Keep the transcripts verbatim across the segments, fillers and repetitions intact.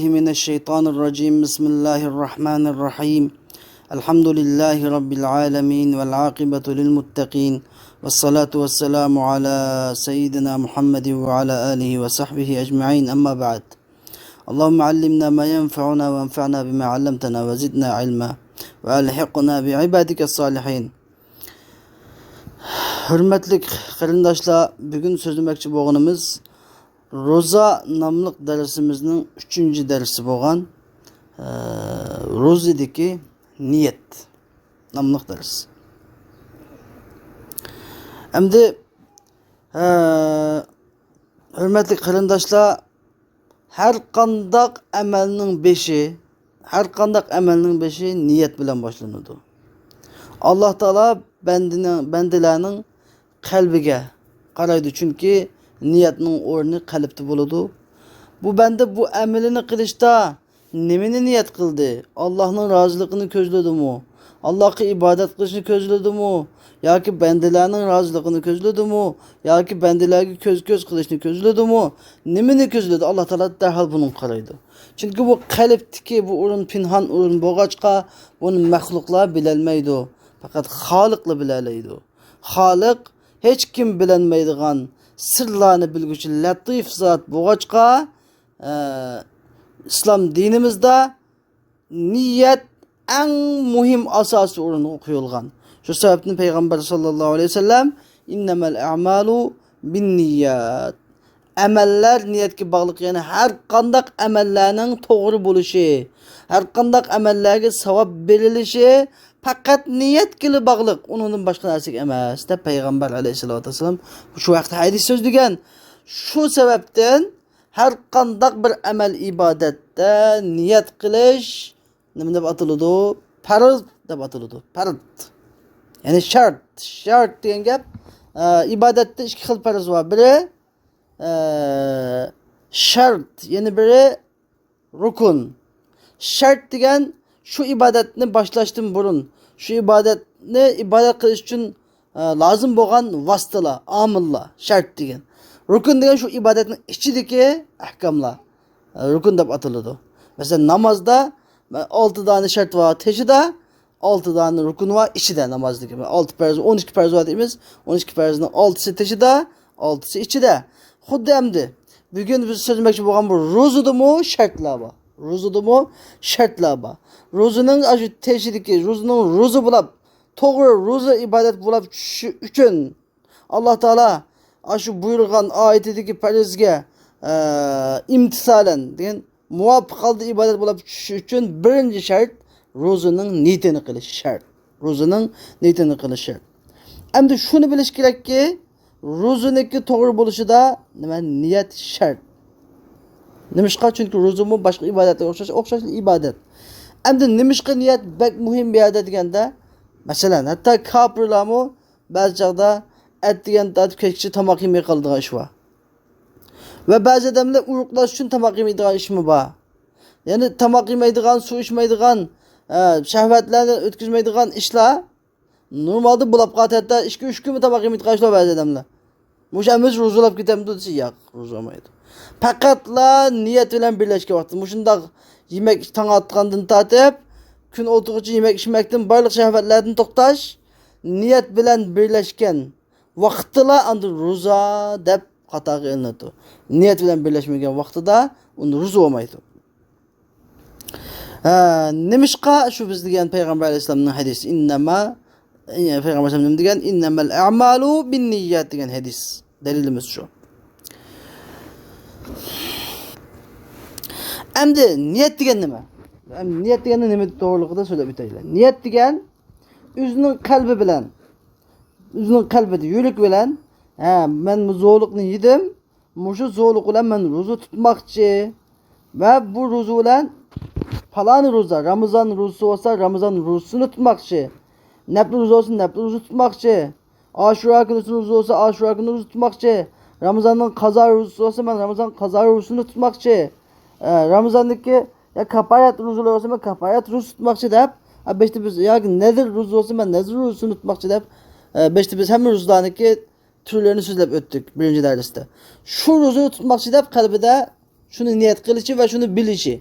من الشيطان الرجيم. بسم الله الرحمن الرحيم. الحمد لله رب العالمين والعاقبة للمتقين والصلاة والسلام على سيدنا محمد وعلى آله وصحبه أجمعين. أما بعد. اللهم علمنا ما ينفعنا وانفعنا بما علمتنا وزدنا علما وألحقنا بعبادك الصالحين. ھۆرمەتلىك قېرىنداشلار، بۈگۈن سۆزلىمەكچى بولغىنىمىز روزا ناملىق دەرسىمىزنىڭ ئۈچىنچى دەرسى بولغان، ئە، روزىدىكى نىيەت ناملىق دەرس. ئەمدى، ئە، ھۆرمەتلىك قېرىنداشلار، ھەر قانداق ئەمەلنىڭ بېشى، ھەر قانداق ئەمەلنىڭ بېشى نىيەت بىلەن باشلىنىدۇ. ئاللا تائالا بەندىنىڭ، بەندىلەرنىڭ قەلبىگە قارايدۇ، چۈنكى نىيەتنىڭ ئورنى قەلبتە بولىدۇ. بۇ بەندە بۇ ئەمىلىنى قىلىشتا نېمىنى نىيەت قىلدى؟ ئاللانىڭ رازىلىقىنى كۆزلىدىمۇ؟ ئاللاغا ئىبادەت قىلىشنى كۆزلىدىمۇ؟ ياكى بەندىلەرنىڭ رازىلىقىنى كۆزلىدىمۇ؟ ياكى بەندىلەرگە كۆز-كۆز قىلىشنى كۆزلىدىمۇ؟ نېمىنى كۆزلىدى؟ ئاللا تائالا دەرھال بۇنىڭغا قارايدۇ. چۈنكى بۇ قەلبتىكى بۇ ئورۇن پىنھان ئورۇن بولغاچقا، بۇنى مەخلۇقلار بىلەلمەيدۇ. پەقەت خالىقلا بىلەلەيدۇ. خالىق ھېچكىم بىلەلمەيدىغان سىرلارنى بىلگۈچى لەتىف زات بولغاچقا، ئە، ئىسلام دىنىمىزدا نىيەت ئەڭ مۇھىم ئاساسىي ئورۇنغا قويۇلغان. شۇ سەۋەبتىن پەيغەمبەر ساللاللاھۇ ئەلەيھى ۋەسەللەم، «ئىننەمەل ئەمالۇ بىننىيەت.» ئەمەللەر نىيەتكە باغلىق، يەنى ھەر قانداق ئەمەللەرنىڭ توغرا بولۇشى، ھەر قانداق ئەمەللەرگە ساۋاب بېرىلىشى پەقەت نىيەتكىلا باغلىق، ئۇنىڭدىن باشقا نەرسىگە ئەمەس، دەپ پەيغەمبەر ئەلەيھىسسالاتۇ ۋەسسالام شۇ ھەقتە ھەدىس سۆزلىگەن. شۇ سەۋەبتىن ھەر قانداق بىر ئەمەل ئىبادەتتە نىيەت قىلىش نېمە دەپ ئاتىلىدۇ؟ پەرز دەپ ئاتىلىدۇ. پەرز. يەنى شەرت. شەرت دېگەن گەپ، ئە، ئىبادەتتە ئىككى خىل پەرز بار. بىرى، ئە، شەرت، يەنە بىرى رۇكۇن. شەرت دېگەن شۇ ئىبادەتنى باشلاشتىن بۇرۇن، شۇ ئىبادەتنى ئىبادەت قىلىش ئۈچۈن، ئە، لازىم بولغان ۋاسىتىلار، ئامىللار، شەرت دېگەن. رۇكۇن دېگەن شۇ ئىبادەتنىڭ ئىچىدىكى ئەھكاملار، ئە، رۇكۇن دەپ ئاتىلىدۇ. مەسىلەن، نامازدا، مە-، ئالتە دانە شەرت بار تېشىدا، ئالتە دانە رۇكۇن بار ئىچىدە نامازدىكى. مە-، ئالتە پەرز، ئون ئىككى پەرز بار دەيمىز، ئون ئىككى پەرزنىڭ ئالتىسى تېشىدا، ئالتىسى ئىچىدە. خۇددى ئەمدى بۈگۈن بىز سۆزلىمەكچى بولغان بۇ روزىدىمۇ شەرتلەر بار. روزىدىمۇ شەرتلەر بار. روزىنىڭ ئاشۇ تېشىدىكى، روزىنىڭ روزا بولاپ، توغرا روزا ئىبادەت بولاپ چۈشۈشى ئۈچۈن، ئاللا تائالا ئاشۇ بۇيرۇغان ئايىتىدىكى پەرزگە، ئە، ئىمتىسالەن دېگەن مۇۋاپىق ھالدا ئىبادەت بولاپ چۈشۈشى ئۈچۈن بىرىنچى شەرت روزىنىڭ نىيىتىنى قىلىش شەرت. روزىنىڭ نىيىتىنى قىلىش شەرت. ئەمدى شۇنى بىلىش كېرەككى، روزىنىڭكى توغرا بولۇشىدا نېمە؟ نىيەت شەرت. نېمىشقا؟ چۈنكى روزىمۇ باشقا ئىبادەتلەرگە ئوخشاش، ئوخشاشلا ئىبادەت. ئەمدى نېمىشقا نىيەت بەك مۇھىم بۇ يەردە دېگەندە، مەسىلەن، ھەتتا كاپىرلارمۇ بەزى چاغدا ئەتىگەن تارتىپ كەچكىچە تاماق يېمەي قالىدىغان ئىش بار. ۋە بەزى ئادەملەر ئۇرۇقلاش ئۈچۈن تاماق يېمەيدىغان ئىشمۇ بار. يەنى تاماق يېمەيدىغان، سۇ ئىچمەيدىغان، ئە، شەھۋەتلەرنى ئۆتكۈزمەيدىغان ئىشلار نورمالدا بولاپ قالىدۇ. ھەتتا ئىككى، ئۈچ كۈنمۇ تاماق يېمەيدىغان ئىشلار بار بەزى ئادەملەر. مۇشۇ ئەمىسە روزىلاپ كېتەمدۇ دېسە، ياق، روزا بولمايدۇ. پەقەتلا نىيەت بىلەن بىرلەشكەن ۋاقىتتا، مۇشۇنداق يېمەك، تاڭ ئاتقاندىن تارتىپ كۈن ئوتتۇرىغىچە يېمەك ئىچمەكتىن، بارلىق شەھۋەتلەردىن توختاش، نىيەت بىلەن بىرلەشكەن ۋاقىتتىلا ئاندىن روزا دەپ خاتاغا ئېلىنىدۇ. نىيەت بىلەن بىرلەشمىگەن ۋاقتىدا ئۇنى روزا بولمايدۇ. ھە، نېمىشقا شۇ بىز دېگەن پەيغەمبەر ئەلەيھىسسالامنىڭ ھەدىسى، ئىننەما، پەيغەمبەر ئەلەيھىسسالام نېمە دېگەن؟ ئىننەمەل ئەمالۇ بىننىيات دېگەن ھەدىس. دەلىلىمىز شۇ. ئەمدى نىيەت دېگەن نېمە؟ ئەمدى نىيەت دېگەننى نېمە توغرىلىقىدا سۆزلەپ ئۆتەيلى. نىيەت دېگەن ئۆزىنىڭ قەلبى بىلەن، ئۆزىنىڭ قەلبىدە، يۈرىكى بىلەن، ھە، مەن بۇ زولۇقنى يېدىم، مۇشۇ زولۇق بىلەن مەن روزا تۇتماقچى. ۋە بۇ روزا بىلەن پالانى روزا، رامىزان روزىسى بولسا، رامىزان روزىسىنى تۇتماقچى. نەپلى روزا بولسا، نەپلى روزا تۇتماقچى. ئاشۇرا كۈنى روزا بولسا، ئاشۇرا كۈنى روزا تۇتماقچى. رامىزاننىڭ قازا روزىسى بولسا، مەن رامىزان قازا روزىسىنى تۇتماقچى. ئە، رامىزاندىكى يا كاپارەت روزىلار بولسا، مەن كاپارەت روزا تۇتماقچى دەپ، ئە، بېشىدا بىز ياكى نەزىر روزا بولسا، مەن نەزىر روزىسىنى تۇتماقچى دەپ، ئە، بېشىدا بىز ھەممە روزىلارنىڭكى تۈرلىرىنى سۆزلەپ ئۆتتۇك بىرىنچى دەرستە. شۇ روزىنى تۇتماقچى دەپ قەلبىدە شۇنى نىيەت قىلىشى ۋە شۇنى بىلىشى.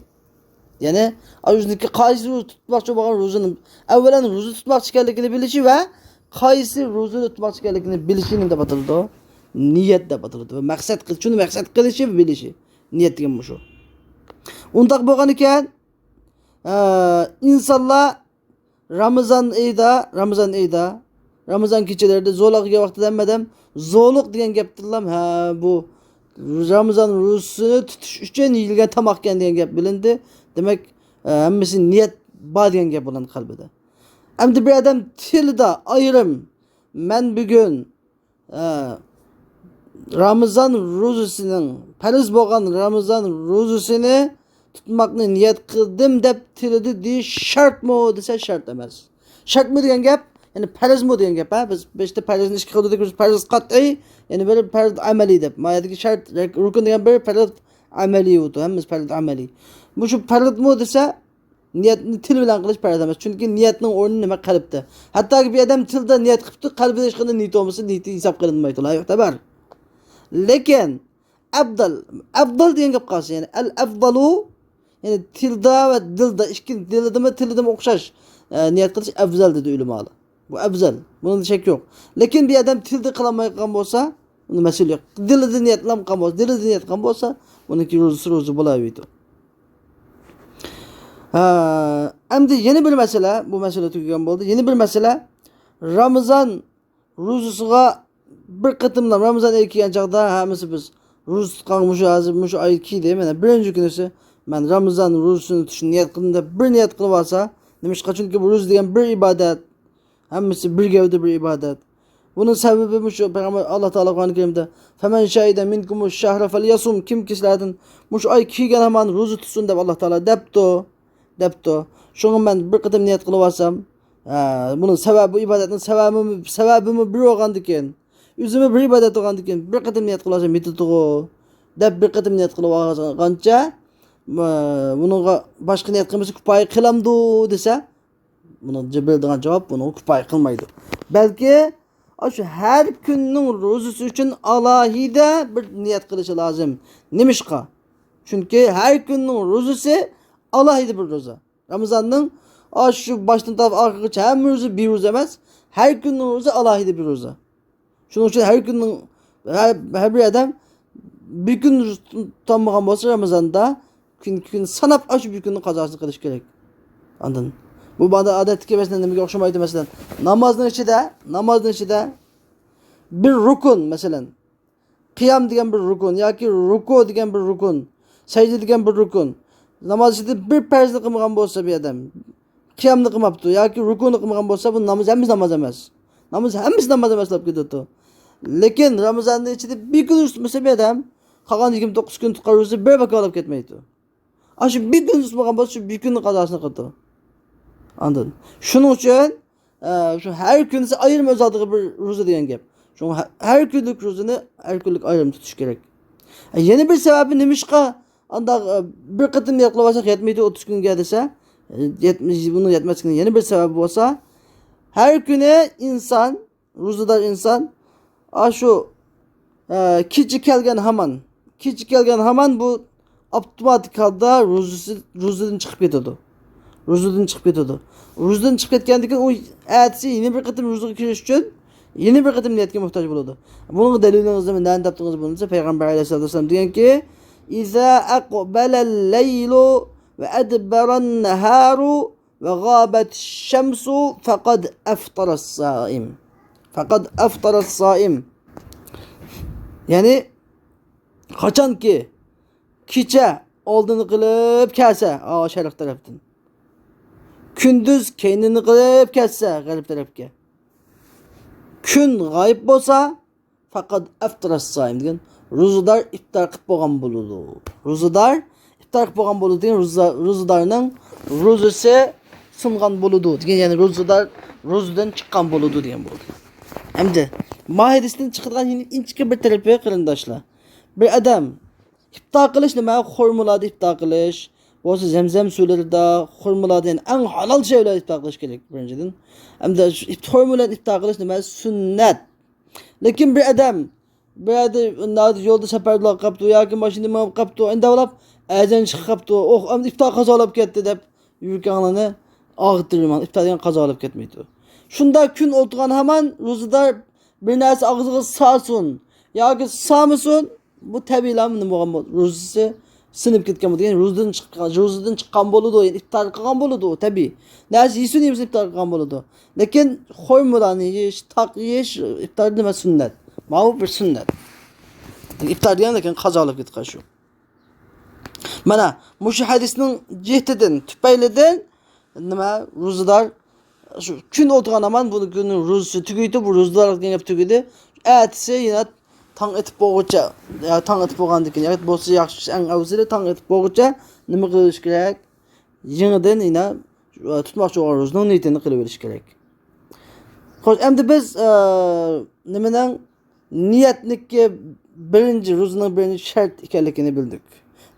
يەنى، ئۆزىنىڭكى قايسى روزا تۇتماقچى بولغان روزىنى، ئەۋۋەلەن روزا تۇتماقچى ئىكەنلىكىنى بىلىشى ۋە قايسى روزىنى تۇتماقچى ئىكەنلىكىنى بىلىشى نېمە دەپ ئاتىلىدۇ؟ نىيەت دەپ ئاتىلىدۇ. ۋە مەقسەت قىل-، شۇنى مەقسەت قىلىشى ۋە بىلىشى. نىيەت دېگەن مۇشۇ. ئۇنداق بولغان ئىكەن، ئە، ئىنسانلار رامىزان ئېيىدا، رامىزان ئېيىدا، رامىزان كېچىلىرىدە زورلۇق يېگەن ۋاقتىدا ھەممە ئادەم زورلۇق دېگەن گەپتىنلا، ھە، بۇ رامىزان روزىسىنى تۇتۇش ئۈچۈن يېيىلگەن تاماق ئىكەن دېگەن گەپ بىلىندى. دېمەك، ئە، ھەممىسى نىيەت بار دېگەن گەپ بولغان قەلبىدە. ئەمدى بىر ئادەم تىلىدا ئايرىم، مەن بۈگۈن ئە، رامىزان روزىسىنىڭ، پەرز بولغان رامىزان روزىسىنى تۇتماقنى نىيەت قىلدىم دەپ تىلىدا دېيىش شەرتمۇ دېسە، شەرت ئەمەس. شەرتمۇ دېگەن گەپ، يەنى پەرزمۇ دېگەن گەپ، ھە؟ بىز بېشىدا پەرزنى ئىككى خىل دېدۇق، بىز پەرز قەتئىي، يەنى بىر پەرز ئەمەلىي دەپ. ما يەردىكى شەرت، رۇكۇن دېگەن بىر پەرز ئەمەلىي بولىدۇ، ھەممىسى پەرز ئەمەلىي. مۇشۇ پەرزمۇ دېسە، نىيەتنى تىل بىلەن قىلىش پەرز ئەمەس. چۈنكى نىيەتنىڭ ئورنى نېمە؟ قەلبتە. ھەتتاكى بىر ئادەم تىلدا نىيەت قىپتۇ، قەلبىدە ھېچقانداق نىيىتى بولمىسا، نىيىتى ھېساب قىلىنمايدۇ. لا يۇعتەبەر. لېكىن، ئەفزەل، ئەفزەل دېگەن گەپ قالسا، يەنى، ئەل ئەفزەلۇ، يەنى تىلدا ۋە دىلدا، ئىككى دىلىدىمۇ، تىلىدىمۇ ئوخشاش، ئە، نىيەت قىلىش ئەفزەل دېدى ئۆلىمالار. بۇ ئەفزەل. بۇنىڭدا شەك يوق. لېكىن بىر ئادەم تىلدا قىلالماي قالغان بولسا، ئۇنىڭ مەسىلە يوق. دىلىدا نىيەتلەنگەن بولسا، دىلىدا نىيەت قىلغان بولسا، بۇنىڭكى روزىسى روزا بولاۋېرىدۇ. ھە، ئەمدى يەنە بىر مەسىلە، بۇ مەسىلە تۈگىگەن بولدى. يەنە بىر مەسىلە، رامىزان روزىسىغا بىر قېتىملا، رامىزان ئېيى كەلگەن چاغدا ھەممىسى بىز روزا تۇتقان، مۇشۇ ھازىر، مۇشۇ ئاي كىردى، مانا بىرىنچى كۈنىسى مەن رامىزان روزىسىنى تۇتۇشنى نىيەت قىلدىم دەپ بىر نىيەت قىلىۋالسا، نېمىشقا؟ چۈنكى بۇ روزا دېگەن بىر ئىبادەت. ھەممىسى بىر گەۋدە، بىر ئىبادەت. بۇنىڭ سەۋەبى مۇشۇ، پەيغەمبەر، ئاللا تائالا قۇرئان كەرىمدە، فَمَن شَهِدَ مِنْكُمُ الشَّهْرَ فَلْيَصُمْهُ، كىم كىشىلەردىن مۇشۇ ئاي كىرگەن ھامان روزا تۇتسۇن دەپ ئاللا تائالا دەپتۇ، دەپتۇ. شۇڭا مەن بىر قېتىم نىيەت قىلىۋالسام، ھە، بۇنىڭ سەۋەبى، بۇ ئىبادەتنىڭ سەۋەبىمۇ، سەۋەبىمۇ بىر بولغاندىكىن، ئۆزىمۇ بىر ئىبادەت بولغاندىكىن، بىر قېتىم نىيەت قىلىۋالسام يېتىدىغۇ دەپ، بىر قېتىم نىيەت قىلىۋالغانچە، بۇنىڭغا باشقا نىيەت قىلمىسا كۇپايە قىلامدۇ دېسە، بۇنىڭ بېرىدىغان جاۋاب بۇنىڭغا كۇپايە قىلمايدۇ. بەلكى ئاشۇ ھەر كۈننىڭ روزىسى ئۈچۈن ئالاھىدە بىر نىيەت قىلىشى لازىم. نېمىشقا؟ چۈنكى ھەر كۈننىڭ روزىسى ئالاھىدە بىر روزا. رامىزاننىڭ ئاشۇ باشتىن تارتىپ ئاخىرغىچە ھەممە روزا بىر روزا ئەمەس، ھەر كۈننىڭ روزى ئالاھىدە بىر روزا. شۇنىڭ ئۈچۈن ھەر كۈننىڭ، ھەر، ھەر بىر ئادەم بىر كۈن تۇتالمىغان بولسا رامىزاندا، كۈن، كۈن ساناپ، ئاشۇ بىر كۈننىڭ قازاسىنى قىلىش كېرەك. ئاندىن، بۇ باندا ئادەتتىكى، مەسىلەن، نېمىگە ئوخشىمايدۇ؟ مەسىلەن، نامازنىڭ ئىچىدە، نامازنىڭ ئىچىدە بىر رۇكۇن، مەسىلەن، قىيام دېگەن بىر رۇكۇن ياكى رۇكۇ دېگەن بىر رۇكۇن، سەجدە دېگەن بىر رۇكۇن. ناماز ئىچىدە بىر پەرزنى قىلمىغان بولسا بىر ئادەم، قىيامنى قىلماپتۇ ياكى رۇكۇنى قىلمىغان بولسا، بۇ ناماز ھەممىسى ناماز ئەمەس. ناماز ھەممىسى ناماز ئەمەس بولۇپ كېتىدۇ. لېكىن رامىزاننىڭ ئىچىدە بىر كۈن تۇتمىسا بىر ئادەم، قالغان يىگىرمە توققۇز كۈن تۇتقان روزىسى بىر ۋاكالەپ كەتمەيدۇ. ئاشۇ بىر كۈن تۇتمىغان بولسا، شۇ بىر كۈننىڭ قازاسىنى قىلىدۇ. ئاندىن، شۇنىڭ ئۈچۈن، ئە، شۇ ھەر كۈنىسى ئايرىم ئۆز ئالدىغا بىر روزا دېگەن گەپ. شۇڭا ھە-، ھەر كۈنلۈك روزىنى ھەر كۈنلۈك ئايرىم تۇتۇش كېرەك. ئە، يەنە بىر سەۋەبى نېمىشقا ئانداق، ئە، بىر قېتىم نىيەت قىلىۋالساق يەتمەيدۇ ئوتتۇز كۈنگە دېسە، ئە، يەتمىش، بۇنىڭ يەتمەسلىكىنىڭ يەنە بىر سەۋەبى بولسا، ھەر كۈنى ئىنسان، روزىدار ئىنسان، ئاشۇ، ئە، كېچە كەلگەن ھامان، كېچە كەلگەن ھامان بۇ ئاپتوماتىك ھالدا روزىسى، روزىدىن چىقىپ كېتىدۇ. روزىدىن چىقىپ كېتىدۇ. روزىدىن چىقىپ كەتكەندىن كېيىن ئۇ ئەتىسى يەنە بىر قېتىم روزىغا كىرىش ئۈچۈن يەنە بىر قېتىم نىيەتكە موھتاج بولىدۇ. بۇنىڭغا دەلىلىڭىزنى نەدىن تاپتىڭىز بولمىسا، پەيغەمبەر ئەلەيھىسسالاتۇ ۋەسسالام دېگەنكى، إذا أقبل الليل وأدبر النهار وغابت الشمس فقد أفطر الصائم. فقد أفطر الصائم. يەنى، قاچانكى كېچە ئالدىنى قىلىپ كەلسە، ئا، شەرق تەرەپتىن، كۈندۈز كەينىنى قىلىپ كەتسە، غەرب تەرەپكە، كۈن غايىب بولسا، فەقەد ئەفتەرەس سائىم دېگەن، روزىدار ئىپتار قىلىپ بولغان بولىدۇ. روزىدار ئىپتار قىلىپ بولغان بولىدۇ دېگەن، روزا-، روزىدارنىڭ روزىسى سۇنغان بولىدۇ دېگەن، يەنى روزىدار روزىدىن چىققان بولىدۇ دېگەن بولىدۇ. ئەمدى ما ھەدىستىن چىقىدىغان يەنە ئىنچىكە بىر تەرىپى، قېرىنداشلار، بىر ئادەم ئىپتار قىلىش نېمە؟ خورمىلاردا ئىپتار قىلىش، بولسا زەمزەم سۇلىرىدا، خورمىلاردا، يەنى ئەڭ ھالال شەيلەردە ئىپتار قىلىش كېرەك بىرىنچىدىن. ئەمدى شۇ ئىپت-، خورما بىلەن ئىپتار قىلىش نېمە؟ سۈننەت. لېكىن بىر ئادەم بىر يەردە يولدا سەپەردە قاپتۇ ياكى ماشىنىدا مېڭىپ قاپتۇ، ئەندەۋلاپ ئەزان چىقىپ قاپتۇ، ئوھ، ئەمدى ئىپتار قازا بولۇپ كەتتى دەپ يۈرىكىڭلارنى ئاغرىتتۇرماڭ. ئىپتار دېگەن قازا بولۇپ كەتمەيدۇ. شۇنداق كۈن ئولتۇرغان ھامان روزىدار بىر نەرسە ئاغزىغا سالسۇن ياكى سالمىسۇن، بۇ تەبىئىيلا نېمە بولغان بولىدۇ؟ روزىسى سىنىپ كەتكەن بولىدۇ. يەنى روزىدىن چىققان، روزىدىن چىققان بولىدۇ، يەنى ئىپتار قىلغان بولىدۇ، تەبىئىي. نەرسە يېسۇن يېمىسۇن ئىپتار قىلغان بولىدۇ. لېكىن خورمىلارنى يېيىش، تاق يېيىش ئىپتار نېمە سۈننەت. ماۋۇ بىر سۈننەت. ئىپتار دېگەن لېكىن قازا بولۇپ كېتىدىغان شۇ. مانا مۇشۇ ھەدىسنىڭ جىھتىدىن، تۈپەيلىدىن نېمە، روزىدار شۇ كۈن ئولتۇرغان ھامان بۇ كۈننىڭ روزىسى تۈگىدى، بۇ روزىدارلىق دېگەن گەپ تۈگىدى. ئەتىسى يەنە تاڭ ئېتىپ بولغۇچە، يا تاڭ ئېتىپ بولغاندىن كېيىن، يا بولسا ياخشى، ئەڭ ئەۋزىلى تاڭ ئېتىپ بولغۇچە نېمە قىلىش كېرەك؟ يېڭىدىن يەنە تۇتماقچى بولغان روزىنىڭ نىيىتىنى قىلىۋېلىش كېرەك. خوش، ئەمدى بىز، ئە، نېمىنىڭ نىيەتنىڭكى بىرىنچى، روزىنىڭ بىرىنچى شەرت ئىكەنلىكىنى بىلدۇق.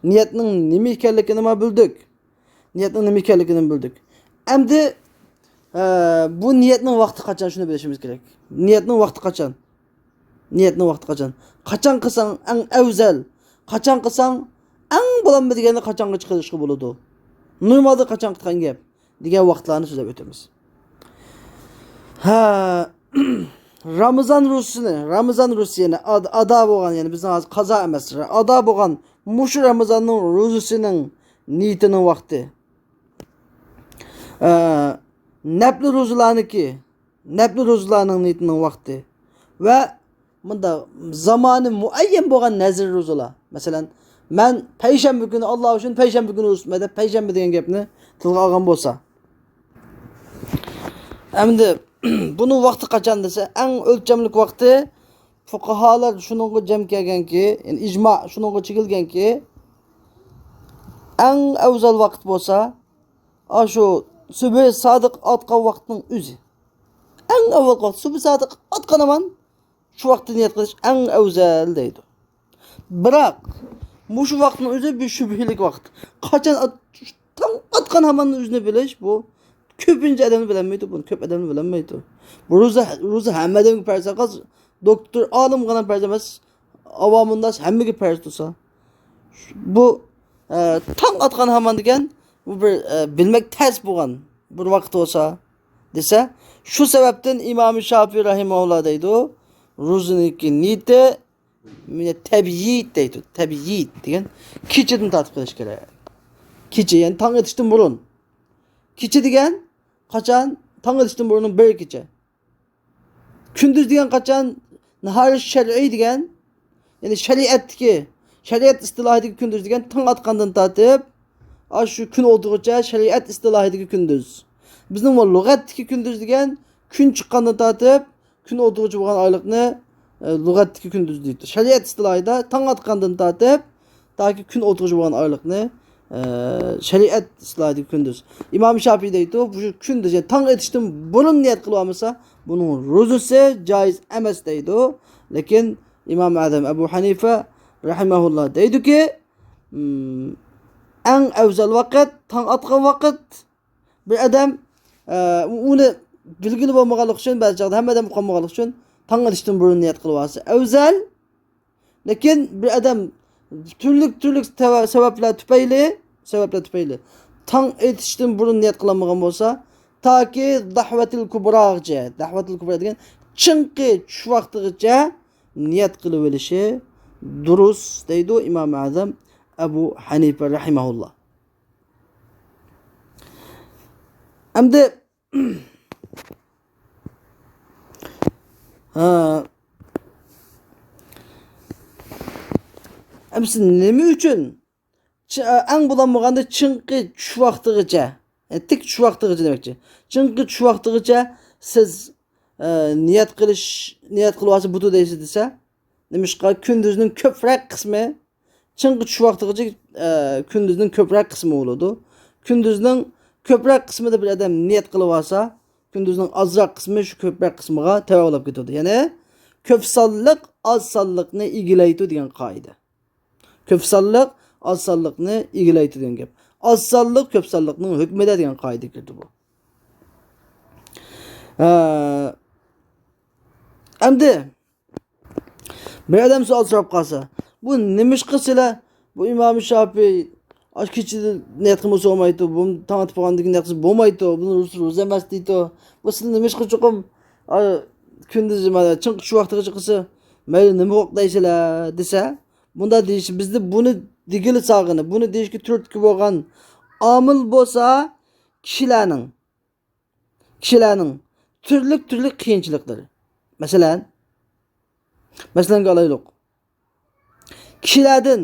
نىيەتنىڭ نېمە ئىكەنلىكىنىمۇ بىلدۇق. نىيەتنىڭ نېمە ئىكەنلىكىنى بىلدۇق. ئەمدى، ئە، بۇ نىيەتنىڭ ۋاقتى قاچان، شۇنى بىلىشىمىز كېرەك. نىيەتنىڭ ۋاقتى قاچان؟ نىيەتنىڭ ۋاقتى قاچان؟ قاچان قىلساڭ ئەڭ ئەۋزەل؟ قاچان قىلساڭ ئەڭ بولالمىدى دېگەندە قاچانغىچە قىلىشقا بولىدۇ؟ نورمالدا قاچان قىلىدىغان گەپ دېگەن ۋاقىتلارنى سۆزلەپ ئۆتىمىز. ھە، رامىزان روزىسىنى، رامىزان روزىسى يەنى ئاد-، ئادا بولغان، يەنى بىزنىڭ ھازىر قازا ئەمەس، ئادا بولغان مۇشۇ رامىزاننىڭ روزىسىنىڭ نىيىتىنىڭ ۋاقتى. ئە، نەپلى روزىلارنىڭكى، نەپلى روزىلارنىڭ نىيىتىنىڭ ۋاقتى ۋە مۇنداق زامانى مۇئەييەن بولغان نەزىر روزىلار. مەسىلەن، مەن پەيشەنبە كۈنى، ئاللا ئۈچۈن پەيشەنبە كۈنى روزا تۇتىمەن دەپ پەيشەنبە دېگەن گەپنى تىلغا ئالغان بولسا. ئەمدى بۇنىڭ ۋاقتى قاچان دېسە، ئەڭ ئۆلچەملىك ۋاقتى، فۇقاھالار شۇنىڭغا جەم كەلگەنكى، يەنى ئىجما شۇنىڭغا چېكىلگەنكى، ئەڭ ئەۋزەل ۋاقىت بولسا، ئاشۇ سۈبھى سادىق ئاتقان ۋاقىتنىڭ ئۆزى. ئەڭ ئاۋۋالقى ۋاقىت، سۈبھى سادىق ئاتقان ھامان شۇ ۋاقىتتا نىيەت قىلىش ئەڭ ئەۋزەل دەيدۇ. بىراق، مۇشۇ ۋاقىتنىڭ ئۆزى بىر شۈبھىلىك ۋاقىت. قاچان ئات-، تاڭ ئاتقان ھاماننىڭ ئۆزىنى بىلىش، بۇ كۆپىنچە ئادەملەر بىلەلمەيدۇ، بۇنى كۆپ ئادەملەر بىلەلمەيدۇ. بۇ روزا، روزا ھەممە ئادەمگە پەرز ئەمەس، دوكتور، ئالىمغىلا پەرز ئەمەس، ئاۋامۇنناس ھەممىگە پەرز تۇرسا. بۇ، ئە، تاڭ ئاتقان ھامان دېگەن، بۇ بىر، ئە، بىلمەك تەس بولغان بىر ۋاقىت بولسا، دېسە، شۇ سەۋەبتىن ئىمام شافىي رەھىمەھۇللا دەيدۇ، روزىنىڭكى نىيىتى، مىنە تەبيىت دەيدۇ. تەبيىت دېگەن كېچىدىن تارتىپ قىلىش كېرەك. كېچە، يەنى تاڭ ئېتىشتىن بۇرۇن. كېچە دېگەن قاچان؟ تاڭ ئېتىشتىن بۇرۇن بىر كېچە. كۈندۈز دېگەن قاچان؟ ناھارى شەرئىي دېگەن، يەنى شەرىئەتتىكى، شەرىئەت ئىستىلاھىدىكى كۈندۈز دېگەن تاڭ ئاتقاندىن تارتىپ، ئاشۇ كۈن ئوتىغىچە شەرىئەت ئىستىلاھىدىكى كۈندۈز. بىزنىڭ بۇ لۇغەتتىكى كۈندۈز دېگەن كۈن چىققاندىن تارتىپ، كۈن ئوتىغىچە بولغان ئايلىقنى، ئە، لۇغەتتىكى كۈندۈز دەيدۇ. شەرىئەت ئىستىلاھىدا تاڭ ئاتقاندىن تارتىپ، تاكى كۈن ئوتىغىچە بولغان ئايلىقنى، ئە، شەرىئەت ئىستىلاھىدىكى كۈندۈز. ئىمام شافىي دەيدۇ، بۇ كۈندۈز، يەنى تاڭ ئېتىشتىن بۇرۇن نىيەت قىلىۋالمىسا، بۇنىڭ روزىسى جايىز ئەمەس دەيدۇ. لېكىن ئىمام ئەزەم ئەبۇ ھەنىفە رەھىمەھۇللا دەيدۇكى، ئەڭ ئەۋزەل ۋاقىت، تاڭ ئاتقان ۋاقىت. بىر ئادەم، ئە، ئۇنى بىلگىلى بولمىغانلىقى ئۈچۈن، بەزى چاغدا ھەممە ئادەم ئۇقالمىغانلىقى ئۈچۈن، تاڭ ئېتىشتىن بۇرۇن نىيەت قىلىۋالسا ئەۋزەل. لېكىن بىر ئادەم تۈرلۈك، تۈرلۈك سەۋە-، سەۋەبلەر تۈپەيلى، سەۋەبلەر تۈپەيلى تاڭ ئېتىشتىن بۇرۇن نىيەت قىلالمىغان بولسا، تاكى دەھۋەتىل كۇبراغىچە، دەھۋەتىل كۇبرا دېگەن چىڭقى چۈش ۋاقتىغىچە نىيەت قىلىۋېلىشى دۇرۇس دەيدۇ ئىمام ئەزەم ئەبۇ ھەنىفە رەھىمەھۇللا. ئەمدى، ھە، ئەمسە نېمە ئۈچۈن چى-، ئەڭ بولالمىغاندا چىڭقى چۈش ۋاقتىغىچە، يەنى تىك چۈش ۋاقتىغىچە دېمەكچى. چىڭقى چۈش ۋاقتىغىچە سىز، ئە، نىيەت قىلىش، نىيەت قىلىۋالسا بۇتۇ دەيسىز دېسە، نېمىشقا؟ كۈندۈزنىڭ كۆپرەك قىسمى، چىڭقى چۈش ۋاقتىغىچە، ئە، كۈندۈزنىڭ كۆپرەك قىسمى بولىدۇ. كۈندۈزنىڭ كۆپرەك قىسمىدا بىر ئادەم نىيەت قىلىۋالسا، كۈندۈزنىڭ ئازراق قىسمى شۇ كۆپرەك قىسمىغا تەۋە بولاپ كېتىدۇ. يەنى كۆپ سانلىق ئاز سانلىقنى ئىگىلەيدۇ دېگەن قائىدە. كۆپ سانلىق ئاز سانلىقنى ئىگىلەيدۇ دېگەن گەپ. ئاز سانلىق كۆپ سانلىقنىڭ ھۆكمىدە دېگەن قائىدىگە كىرىدۇ بۇ. ھە. ئەمدى بىر ئادەم سوئال سوراپ قالسا، بۇ نېمىشقا سىلەر بۇ ئىمام شافىي ئاشۇ كېچىدە نىيەت قىلمىسا بولمايدۇ، بۇ تاڭ ئاتىپ بولغاندىن كېيىن نىيەت قىلسا بولمايدۇ، بۇنىڭ روزىسى روزا ئەمەس دەيدۇ. بۇ سىلەر نېمىشقا چوقۇم، ئا، كۈندۈزى مانا چىڭ شۇ ۋاقتىغىچە قىلسا، مەيلى نېمە بولۇپ دەيسىلەر دېسە، بۇنداق دېيىش، بىزدە بۇنى دېگىلى سالغىنى، بۇنى دېيىشكە تۈرتكە بولغان ئامىل بولسا كىشىلەرنىڭ، كىشىلەرنىڭ تۈرلۈك تۈرلۈك قىيىنچىلىقلىرى. مەسىلەن، مەسىلەنگە ئالايلۇق. كىشىلەردىن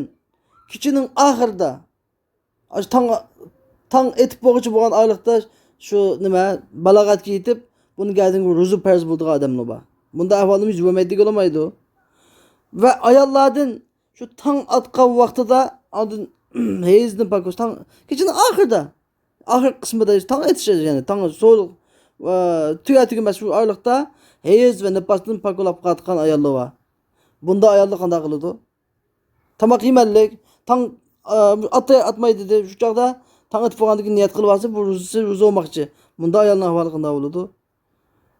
كېچىنىڭ ئاخىرىدا، ئاشۇ تاڭ، تاڭ ئېتىپ بولغۇچە بولغان ئارىلىقتا شۇ نېمە، بالاغەتكە يېتىپ، بۇنىڭ كەينىدىن روزا پەرز بولىدىغان ئادەملەر بار. بۇنداق ئەھۋالمۇ يۈز بەرمەيدىغىلى بولمايدۇ. ۋە ئاياللاردىن شۇ تاڭ ئاتقان ۋاقتىدا ئاندىن ھەيزدىن پاك بولۇش، تاڭ، كېچىنىڭ ئاخىرىدا، ئاخىرقى قىسمىدا تاڭ ئېتىش، يەنى تاڭ سويۇق، ئا، تۈگەر تۈگىمەس شۇ ئارىلىقتا ھەيز ۋە نىپاستىن پاك بولۇپ قالغان ئاياللار بار. بۇنداق ئاياللار قانداق قىلىدۇ؟ تاماق يېمەنلىك، تاڭ، ئا، ئاتاي ئاتماي دېدى. شۇ چاغدا تاڭ ئېتىپ بولغاندىن كېيىن نىيەت قىلىۋالسا، بۇ روزىسى روزا بولماقچى. بۇنداق ئايالنىڭ ئەھۋالى قانداق بولىدۇ؟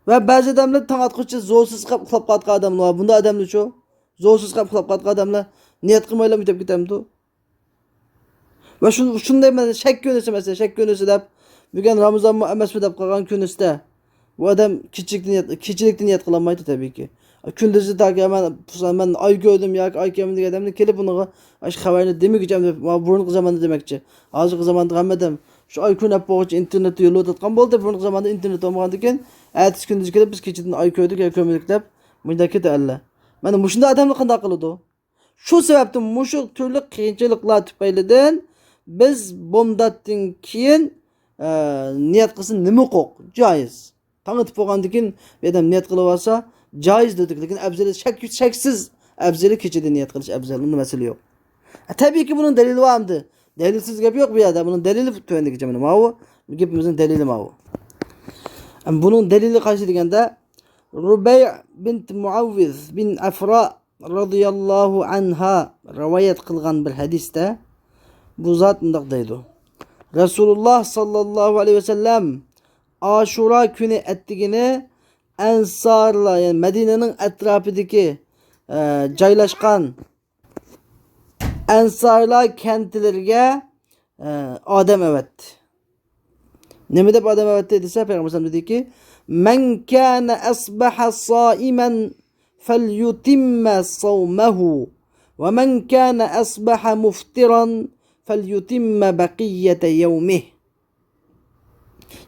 ۋە بەزى ئادەملەر تاڭ ئاتقۇچە زورسىز قاپ ئۇخلاپ قالىدىغان ئادەملەر بار. بۇنداق ئادەملەرچۇ؟ زورسىز قاپ ئۇخلاپ قالىدىغان ئادەملەر نىيەت قىلمايلا ئۆتۈپ كېتەمدۇ؟ ۋە شۇ-، شۇنداق مەسىلەن، شەك كۈنىسى، مەسىلەن، شەك كۈنىسى دەپ، بۈگۈن رامىزانمۇ ئەمەسمۇ دەپ قالغان كۈنىسىدە، بۇ ئادەم كېچىلىكتە نىيەت، كېچىلىكتە نىيەت قىلالمايدۇ، تەبىئىيكى. كۈندۈزى تاكى مەن، مەن ئاي كۆردۈم ياكى ئاي كۆردۈم دېگەن ئادەمنى كېلىپ ئۇنىڭغا ئاشۇ خەۋەرنى دېمىگۈچە، ئەمدى ماۋۇ بۇرۇنقى زاماندا دېمەكچى. ھازىرقى زاماندا ھەممە ئادەم شۇ ئاي كۈن ئەپ بولغۇچە ئىنتېرنېتتا يوللىۋاتقان بولدى. بۇرۇنقى زاماندا ئىنتېرنېت بولمىغاندىكىن، ئەتىسى كۈندۈزى كېلىپ، بىز كېچىدىن ئاي كۆردۇك يا كۆرمىدۇق دەپ، مۇنداق كېتەللە. مانا مۇشۇنداق ئادەملەر قانداق قىلىدۇ؟ شۇ سەۋەبتىن مۇشۇ تۈرلۈك قىيىنچىلىقلار تۈپەيلىدىن بىز بومداتتىن كېيىن، ئە، نىيەت قىلسا نېمە ھوقۇق؟ جايىز. تاڭ ئېتىپ بولغاندىن كېيىن بىر ئادەم نىيەت قىلىۋالسا، جايىز دېدۇق. لېكىن ئەۋزىلى شەك-، شەكسىز ئەۋزىلى كېچىدە نىيەت قىلىش ئەۋزەل، ئۇندا مەسىلە يوق. ئە، تەبىئىيكى بۇنىڭ دەلىلى بار ئەمدى. دەلىلسىز گەپ يوق بۇ يەردە. بۇنىڭ دەلىلى تۆۋەندىكىچە مانا ماۋۇ. گېپىمىزنىڭ دەلىلى ماۋۇ. ئەم، بۇنىڭ دەلىلى قايسى دېگەندە، رۇبەي بىنت مۇئەۋۋىز بىن ئەفرا رازىياللاھۇ ئەنھا رىۋايەت قىلغان بىر ھەدىستە بۇ زات مۇنداق دەيدۇ. رەسۇلۇللاھ ساللاللاھۇ ئەلەيھى ۋەسەللەم ئاشۇرا كۈنى ئەتىگىنى ئەنسارلار، يەنى مەدىنىنىڭ ئەتراپىدىكى، ئە، جايلاشقان ئەنسارلار كەنتلىرىگە، ئە، ئادەم ئەۋەتتى. نېمە دەپ ئادەم ئەۋەتتى دېسە، پەيغەمبەر ئەلەيھىسسالام دېدىكى، مەن كانە ئەسبەھە سائىمەن فەليۇتىممە سەۋمەھۇ، ۋە مەن كانە ئەسبەھە مۇفتىرەن فەليۇتىممە بەقىيەتە يەۋمىھ.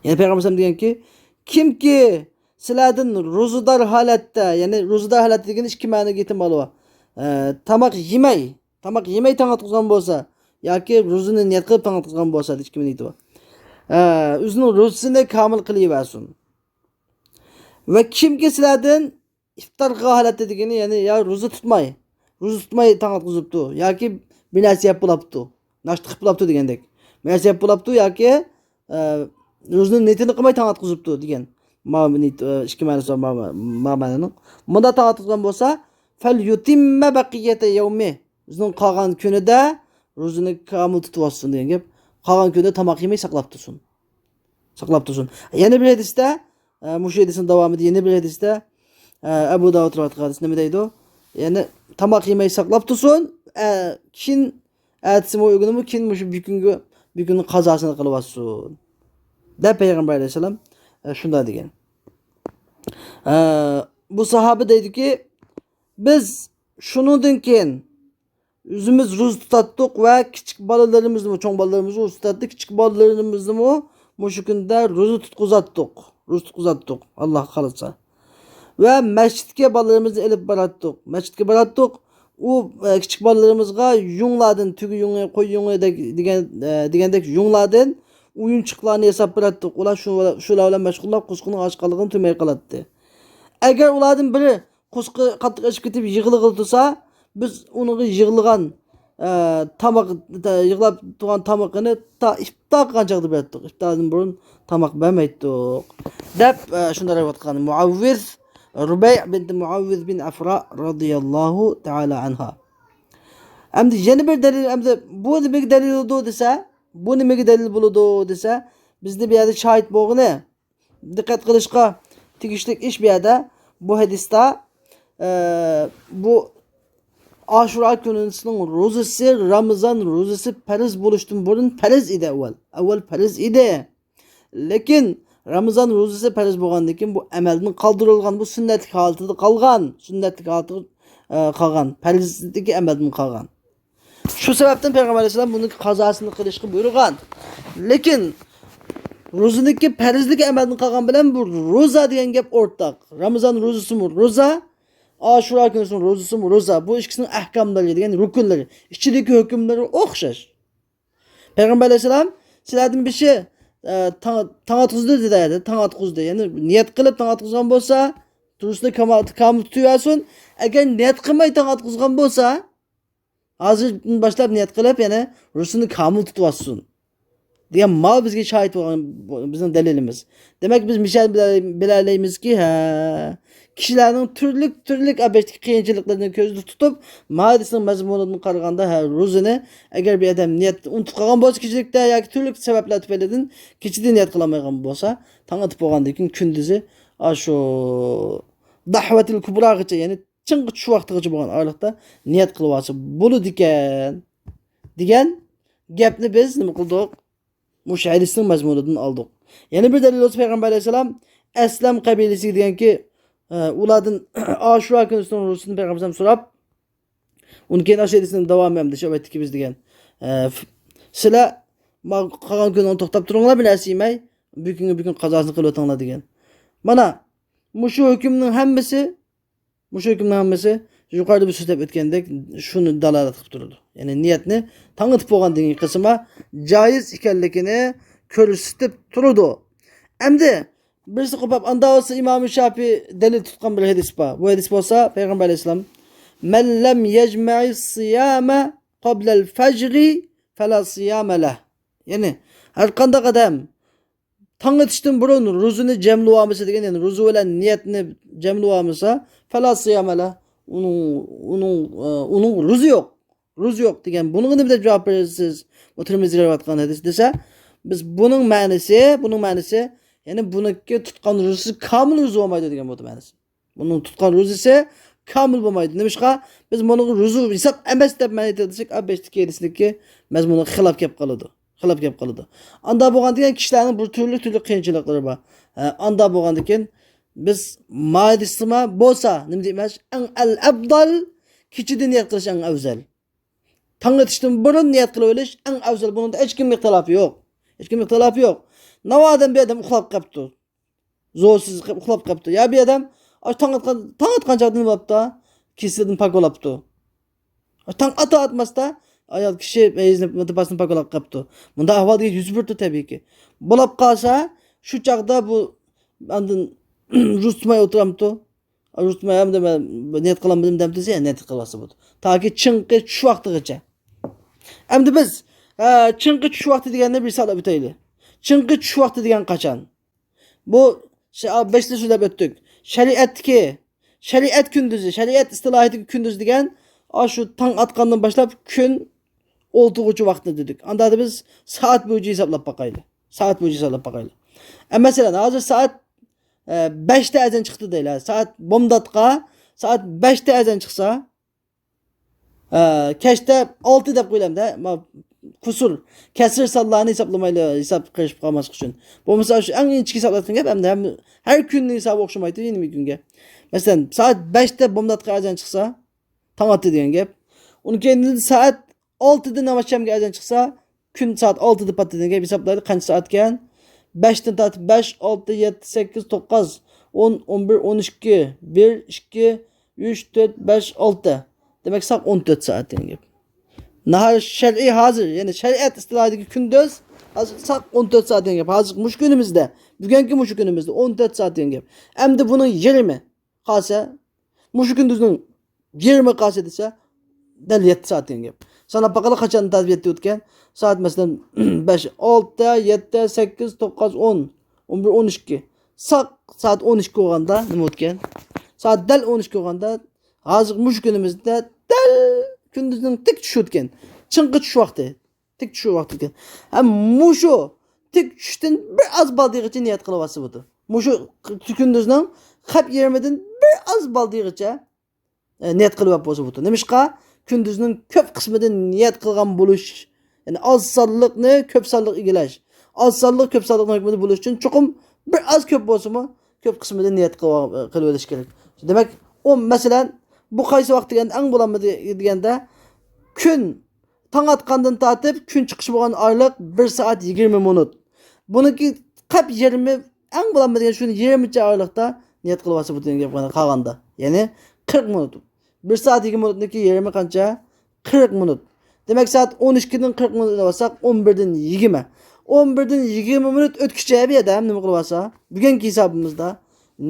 يەنى پەيغەمبەر ئەلەيھىسسالام دېگەنكى، كىمكى سىلەردىن روزىدار ھالەتتە، يەنى روزىدار ھالەتتە دېگەن ئىككى مەنىگە يېتىم بولىدۇ. ئە، تاماق يېمەي، تاماق يېمەي تاڭ ئاتقۇزغان بولسا، ياكى روزىنى نىيەت قىلىپ تاڭ ئاتقۇزغان بولسا، دېيىش كىمنىڭ ئېيتىۋى. ئە، ئۆزىنىڭ روزىسىنى كامىل قىلىۋەرسۇن. ۋە كىمكى سىلەردىن ئىپتار قىلغان ھالەتتە دېگىنى، يەنى يا روزا تۇتماي، روزا تۇتماي تاڭ ئاتقۇزۇپتۇ، ياكى بىر نەرسە يەپ بولاپتۇ، ناشتا قىلىپ بولاپتۇ دېگەندەك. بىر نەرسە يەپ بولاپتۇ ياكى، ئە، روزىنىڭ نىيىتىنى قىلماي تاڭ ئاتقۇزۇپتۇ دېگەن. ما نىيىت، ئە، ئىككى مەنىسى بار ما، ما مەنىنىڭ. مۇنداق تاڭ ئاتقۇزغان بولسا، فەليۇتىممە بەقىيەتە يەۋمىھ. روزىنىڭ قالغان كۈنىدە روزىنى كامىل تۇتۇۋالسۇن دېگەن گەپ. قالغان كۈنىدە تاماق يېمەي ساقلاپ تۇرسۇن. ساقلاپ تۇرسۇن. يەنە بىر ھەدىستە، ئە، مۇشۇ ھەدىسنىڭ داۋامىدا يەنە بىر ھەدىستە، ئە، ئەبۇ داۋۇد رىۋايەت قىلغان ھەدىس نېمە دەيدۇ؟ يەنى تاماق يېمەي ساقلاپ تۇرسۇن، ئە، كېيىن ئەتىسىمۇ ئۆگۈنىمۇ كېيىن مۇشۇ بۈگۈنكى، بۈگۈننىڭ قازاسىنى قىلىۋاتسۇن، دەپ پەيغەمبەر ئەلەيھىسسالام، ئە، شۇنداق دېگەن. ئە، بۇ ساھابە دەيدۇكى، بىز شۇنىڭدىن كېيىن ئۆزىمىز روزا تۇتاتتۇق ۋە كىچىك بالىلىرىمىزنىمۇ، چوڭ بالىلىرىمىزمۇ روزا تۇتاتتى، كىچىك بالىلىرىمىزنىمۇ مۇشۇ كۈندە روزا تۇتقۇزاتتۇق، روزا تۇتقۇزاتتۇق، ئاللا خالىسا. ۋە مەسچىتكە بالىلىرىمىزنى ئېلىپ باراتتۇق. مەسچىتكە باراتتۇق. ئۇ، ئە، كىچىك بالىلىرىمىزغا يۇڭلاردىن، تۆگە يۇڭى، قوي يۇڭى دەك-، دېگەن، ئە، دېگەندەك يۇڭلاردىن ئويۇنچۇقلارنى ياساپ بېرەتتۇق. ئۇلار شۇ، شۇلار بىلەن مەشغۇللاپ، قۇسقىنىڭ ئاچقانلىقىنى تۇيماي قالاتتى. ئەگەر ئۇلاردىن بىرى قۇسقى قاتتىق ئېچىپ كېتىپ يىغلىغىلى تۇرسا، بىز ئۇنىڭغا يىغلىغان، ئە، تاماق، يىغلاپ تۇرغان تامىقىنى تا ئىپتار قىلغان چاغدا بېرەتتۇق. ئىپتاردىن بۇرۇن تاماق بەرمەيتتۇق، دەپ، ئە، شۇنداق رىۋايەت قىلغان مۇئەۋۋىز، رۇبەي بىنت مۇئەۋۋىز بىن ئەفرا رازىياللاھۇ تائالا ئەنھا. ئەمدى يەنە بىر دەلىل، ئەمدى بۇ نېمىگە دەلىل بولىدۇ دېسە، بۇ نېمىگە دەلىل بولىدۇ دېسە، بىزدە بۇ يەردە شاھىت بولغىنى، دىققەت قىلىشقا تېگىشلىك ئىش بۇ يەردە، بۇ ھەدىستە، ئە، بۇ ئاشۇرا كۈنىسىنىڭ روزىسى رامىزان روزىسى پەرز بولۇشتىن بۇرۇن پەرز ئىدى ئەۋۋەل. ئەۋۋەل پەرز ئىدى. لېكىن رامىزان روزىسى پەرز بولغاندىن كېيىن بۇ ئەمەلدىن قالدۇرۇلغان، بۇ سۈننەتلىك ھالىتىدە قالغان، سۈننەتلىك ھالىتىدە، ئە، قالغان، پەرزدىكى ئەمەلدىن قالغان. شۇ سەۋەبتىن پەيغەمبەر ئەلەيھىسسالام بۇنىڭ قازاسىنى قىلىشقا بۇيرۇغان. لېكىن روزىنىڭكى پەرزلىكى ئەمەلدىن قالغان بىلەن بۇ روزا دېگەن گەپ ئورتاق. رامىزان روزىسىمۇ روزا، ئاشۇرا كۈنىسىمۇ روزىسىمۇ روزا. بۇ ئىككىسىنىڭ ئەھكاملىرى دېگەن رۇكۇنلىرى، ئىچىدىكى ھۆكۈملىرى ئوخشاش. پەيغەمبەر ئەلەيھىسسالام سىلەردىن بىرسى، ئە، تاڭ، تاڭ ئاتقۇزدى دېدى، تاڭ ئاتقۇزدى. يەنى نىيەت قىلىپ تاڭ ئاتقۇزغان بولسا، روزىسىنى كاما-، كامىل تۇتۇۋەرسۇن. ئەگەر نىيەت قىلماي تاڭ ئاتقۇزغان بولسا، ھازىردىن باشلاپ نىيەت قىلىپ، يەنى روزىسىنى كامىل تۇتۇۋالسۇن دېگەن ماۋۇ بىزگە شاھىت بولغان بۇ بىزنىڭ دەلىلىمىز. دېمەك، بىز مىسال بىلە-، بىلەلەيمىزكى، ھە، كىشىلەرنىڭ تۈرلۈك، تۈرلۈك ئەلۋەتتىكى قىيىنچىلىقلىرىنى كۆزدە تۇتۇپ، ماۋۇ ھەدىسنىڭ مەزمۇنىدىن قارىغاندا، ھە، روزىنى ئەگەر بىر ئادەم نىيەتنى ئۇنتۇپ قالغان بولسا كېچىلىكتە ياكى تۈرلۈك سەۋەبلەر تۈپەيلىدىن كېچىدە نىيەت قىلالمايدىغان بولسا، تاڭ ئېتىپ بولغاندىن كېيىن كۈندۈزى ئاشۇ دەھۋەتىل كۇبراغىچە، يەنى چىڭقى چۈش ۋاقتىغىچە بولغان ئارىلىقتا نىيەت قىلىۋالسا بولىدىكەن دېگەن گەپنى بىز نېمە قىلدۇق؟ مۇشۇ ھەدىسنىڭ مەزمۇنىدىن ئالدۇق. يەنە بىر دەلىل بولسا پەيغەمبەر ئەلەيھىسسالام ئەسلەم قەبىلىسىگە دېگەنكى، ئە، ئۇلاردىن ئاشۇرا كۈنىسىنىڭ روزىسىنى پەيغەمبەر ئەلەيھىسسالام سوراپ، ئۇنىڭ كېيىن ئاشۇ ھەدىسنىڭ داۋامى ئەمدى شۇ ئەۋەتتىكى بىز دېگەن، ئە، سىلەر ما-، قالغان كۈنىڭ توختاپ تۇرۇڭلار، بىر نەرسە يېمەي، بۈگۈنگە بۈگۈن قازاسىنى قىلىۋېتىڭلار دېگەن. مانا مۇشۇ ھۆكۈمنىڭ ھەممىسى مۇشۇ ھۆكۈمنىڭ ھەممىسى يۇقىرىدا بىز سۆزلەپ ئۆتكەندەك شۇنى دالالەت قىلىپ تۇرىدۇ. يەنى نىيەتنى تاڭ ئېتىپ بولغاندىن كېيىن قىلسىما جايىز ئىكەنلىكىنى كۆرسىتىپ تۇرىدۇ. ئەمدى بىرسى قوپاپ، ئاندا بولسا ئىمام شاپىي دەلىل تۇتقان بىر ھەدىس بار. بۇ ھەدىس بولسا پەيغەمبەر ئەلەيھىسسالام، مەن لەم يەجمەئىس سىيامە قابلەل فەجرى فەلا سىيامە لەھ. يەنى ھەر قانداق ئادەم تاڭ ئېتىشتىن بۇرۇن روزىنى جەملىۋالمىسا دېگەن، يەنى روزا بىلەن نىيەتنى جەملىۋالمىسا، فەلا سىيامە لەھ، ئۇنىڭ، ئۇنىڭ، ئۇنىڭ روزا يوق، روزا يوق دېگەن. بۇنىڭغا نېمە دەپ جاۋاب بېرىسىز؟ بۇ تىرمىزى رىۋايەت قىلغان ھەدىس دېسە، بىز بۇنىڭ مەنىسى، بۇنىڭ مەنىسى، يەنى بۇنىڭكى تۇتقان روزىسى كامىل روزا بولمايدۇ دېگەن بولىدۇ مەنىسى. بۇنىڭ تۇتقان روزىسى كامىل بولمايدۇ. نېمىشقا؟ بىز بۇنىڭغا روزا ھېساب ئەمەس دەپ مەنئى دېسەك، ئا، بەشتىكى ھەدىسنىڭكى مەزمۇنىغا خىلاپ كەپ قالىدۇ. خىلاپ كەپ قالىدۇ. ئاندا بولغاندىكىن كىشىلەرنىڭ بىر تۈرلۈك، تۈرلۈك قىيىنچىلىقلىرى بار. ھە، ئاندا بولغاندىكىن بىز مايدىسىما بولسا، نېمە دېمەس، ئەڭ ئەل ئەفزال، كېچىدە نىيەت قىلىش ئەڭ ئەۋزەل. تاڭ ئېتىشتىن بۇرۇن نىيەت قىلىۋېلىش ئەڭ ئەۋزەل. بۇنىڭدا ھېچكىمنىڭ ئىختىلاپى يوق. ھېچكىمنىڭ ئىختىلاپى يوق. ناۋادا بىر ئادەم ئۇخلاپ قاپتۇ. زورسىز قىلىپ ئۇخلاپ قاپتۇ. يا بىر ئادەم، ئاشۇ تاڭ ئاتقان، تاڭ ئاتقان چاغدا نېمە بوپتۇ؟ كېسىلىدىن پاك بولاپتۇ. ئاشۇ تاڭ ئاتا ئاتماستا، ئايال كىشى ھەيز نىپاسىدىن پاك بولاپ قاپتۇ. مۇنداق ئەھۋال دېگەن يۈز بېرىدۇ تەبىئىيكى. بولاپ قالسا، شۇ چاغدا بۇ ئاندىن روزا تۇتماي ئولتۇرامتۇ؟ روزا تۇتماي، ئەمدى مەن نىيەت قىلالمىدىم دەمدىسە، يەنە نىيەت قىلىۋالسا بولىدۇ. تاكى چىڭقى چۈش ۋاقتىغىچە. ئەمدى بىز، ئە، چىڭقى چۈش ۋاقتى دېگەننى بىر ھېسابلاپ ئۆتەيلى. چىڭقى چۈش ۋاقتى دېگەن قاچان؟ بۇ ش-، ئا، بەشتە سۆزلەپ ئۆتتۇك. شەرىئەتتىكى، شەرىئەت كۈندۈزى، شەرىئەت ئىستىلاھىدىكى كۈندۈز دېگەن، ئاشۇ تاڭ ئاتقاندىن باشلاپ كۈن ئولتۇرغۇچە ۋاقىتنى دېدۇق. ئاندا بىز سائەت بويىچە ھېسابلاپ باقايلى. سائەت بويىچە ھېسابلاپ باقايلى. ئە، مەسىلەن، ھازىر سائەت، ئە، بەشتە ئەزان چىقتى دەيلى. سائەت بومداتقا سائەت بەشتە ئەزان چىقسا، ئە، كەچتە ئالتە دەپ قويۇلامدە، ما، قۇسۇر، كەسىر سانلارنى ھېسابلىمايلى، ھېساب قېرىشىپ قالماسلىق ئۈچۈن. بولمىسا شۇ ئەڭ ئىنچىكە ھېسابلايدىغان گەپ، ئەمدى ھەم-، ھەر كۈننىڭ ھېسابى ئوخشىمايدۇ، يەنە بىر كۈنگە. مەسىلەن، سائەت بەشتە بومداتقا ئەزان چىقسا، تاڭ ئاتتى دېگەن گەپ. ئۇنىڭ كەينىدىن سائەت ئالتىدە ناماز شەمگە ئەزان چىقسا، كۈن سائەت ئالتىدە پاتتى دېگەن گەپ. ھېسابلايلى، قانچە سائەتكەن؟ بەشتىن تارتىپ بەش، ئالتە، يەتتە، سەككىز، توققۇز، ئون، ئون بىر، ئون ئىككى، بىر، ئىككى، ئۈچ، تۆت، بەش، ئالتە. دېمەك، ساق ئون تۆت سائەت دېگەن گەپ. ناھار شەرئىي ھازىر، يەنى شەرىئەت ئىستىلاھىدىكى كۈندۈز، ھازىر ساق ئون تۆت سائەت دېگەن گەپ. ھازىر مۇشۇ كۈنىمىزدە، بۈگۈنكى مۇشۇ كۈنىمىزدە ئون تۆت سائەت دېگەن گەپ. ئەمدى بۇنىڭ يېرىمى قالسا، مۇشۇ كۈندۈزنىڭ يېرىمى قالسا دېسە، دەل يەتتە سائەت دېگەن گەپ. ساناپ باقايلى، قاچان تازا يەتتە ئۆتكەن؟ سائەت، مەسىلەن، بەش، ئالتە، يەتتە، سەككىز، توققۇز، ئون، ئون بىر، ئون ئىككى. ساق سائەت ئون ئىككى بولغاندا نېمە ئۆتكەن؟ سائەت دەل ئون ئىككى بولغاندا، ھازىر مۇشۇ كۈنىمىزدە دەل كۈندۈزنىڭ تىك چۈشى ئۆتكەن. چىڭقى چۈش ۋاقتى. تىك چۈش ۋاقتى ئىكەن. ھەم مۇشۇ تىك چۈشتىن بىر ئاز بالدىغىچە نىيەت قىلىۋاتسا بولىدۇ. مۇشۇ كۈندۈزنىڭ خەپ يېرىمىدىن بىر ئاز بالدىغىچە، ئە، نىيەت قىلىۋەپ بولسا بولىدۇ. نېمىشقا؟ كۈندۈزنىڭ كۆپ قىسمىدا نىيەت قىلغان بولۇش، يەنى ئاز سانلىقنى كۆپ سانلىق ئىگىلەش، ئاز سانلىق كۆپ سانلىقنىڭ ھۆكمىدە بولۇش ئۈچۈن چوقۇم بىر ئاز كۆپ بولسىمۇ، كۆپ قىسمىدا نىيەت قىلىۋ-، قىلىۋېلىش كېرەك. دېمەك، ئۇ، مەسىلەن، بۇ قايسى ۋاقىت دېگەندە، ئەڭ بولامدۇ دېگەندە، كۈن تاڭ ئاتقاندىن تارتىپ كۈن چىقىش بولغان ئارىلىق بىر سائەت يىگىرمە مىنۇت. بۇنىڭكى قەپ يېرىمى، ئەڭ بولامدۇ دېگەن شۇ يېرىمىچە ئارىلىقتا نىيەت قىلىۋالسا بۇ دېگەن گەپ قالغاندا. يەنى قىرىق مىنۇت. بىر سائەت يىگىرمە مىنۇتنىڭكى يېرىمى قانچە؟ قىرىق مىنۇت. دېمەك، سائەت ئون ئىككىدىن قىرىق مىنۇت ئېلىۋالساق، ئون بىردىن يىگىرمە. ئون بىردىن يىگىرمە مىنۇت ئۆتكۈچە بىر ئادەم نېمە قىلىۋالسا، بۈگۈنكى ھېسابىمىزدا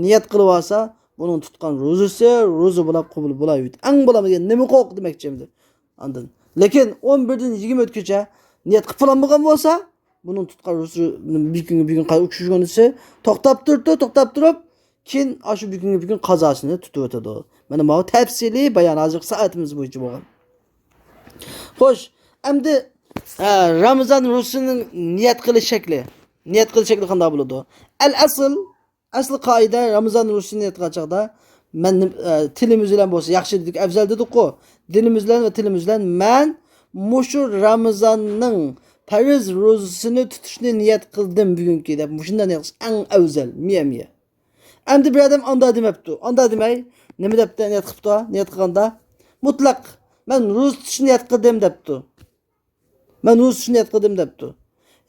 نىيەت قىلىۋالسا، بۇنىڭ تۇتقان روزىسى روزا بولاپ قوبۇل بولاۋېرىدۇ. ئەڭ بولامدۇ دېگەن نېمە ھوقۇق دېمەكچى ئەمدى. ئاندىن. لېكىن ئون بىردىن يىگىرمە ئۆتكۈچە نىيەت قىلىپ بولالمىغان بولسا، بۇنىڭ تۇتقان روزىسى بۈگۈنگە بۈگۈن قا-، ئۇچۇشۇنىسى توختاپ تۇرۇپتۇ، توختاپ تۇرۇپ، كېيىن ئاشۇ بۈگۈنگە بۈگۈن قازاسىنى تۇتۇۋېتىدۇ. مانا ماۋۇ تەپسىلىي بايان ھازىرقى سائىتىمىز بويىچە بولغان. خوش، ئەمدى، ئە، رامىزان روزىسىنىڭ نىيەت قىلىش شەكلى. نىيەت قىلىش شەكلى قانداق بولىدۇ؟ ئەل ئەسل، ئەسلى قائىدە، رامىزان روزىسىنى نىيەت قىلغان چاغدا، مەن، ئە، تىلىمىز بىلەن بولسا ياخشى دېدۇق، ئەۋزەل دېدۇققۇ. دىلىمىز بىلەن ۋە تىلىمىز بىلەن مەن مۇشۇ رامىزاننىڭ پەرز روزىسىنى تۇتۇشنى نىيەت قىلدىم بۈگۈنكى دەپ، مۇشۇنداق نىيەت قىلىش ئەڭ ئەۋزەل، مىيە-مىيە. ئەمدى بىر ئادەم ئاندا دېمەپتۇ. ئاندا دېمەي، نېمە دەپتۇ، نىيەت قىپتۇ، نىيەت قىلغاندا؟ مۇتلەق، مەن روزا تۇتۇشنى نىيەت قىلدىم دەپتۇ. مەن روزا تۇتۇشنى نىيەت قىلدىم دەپتۇ.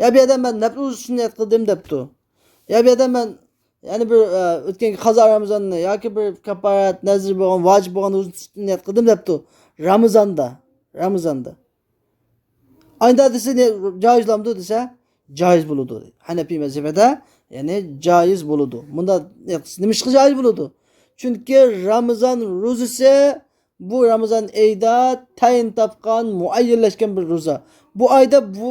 يا بىر ئادەم مەن نەپلى روزا تۇتۇشنى نىيەت قىلدىم دەپتۇ. يا بىر ئادەم مەن، يەنى بىر، ئە، ئۆتكەنكى قازا رامىزاننى ياكى بىر كاپپارەت، نەزىر بولغان، ۋاجىپ بولغان روزا تۇتۇشنى نىيەت قىلدىم دەپتۇ. رامىزاندا، رامىزاندا. ئايدا دېسە، نى-، جايىزلامدۇ دېسە، جايىز بولىدۇ. ھەنەپىي مەزھىپىدە، يەنى جايىز بولىدۇ. مۇندا نېمىشقا جايىز بولىدۇ؟ چۈنكى رامىزان روزىسى، بۇ رامىزان ئېيىدا تەيىن تاپقان، مۇئەييەنلەشكەن بىر روزا. بۇ ئايدا بۇ،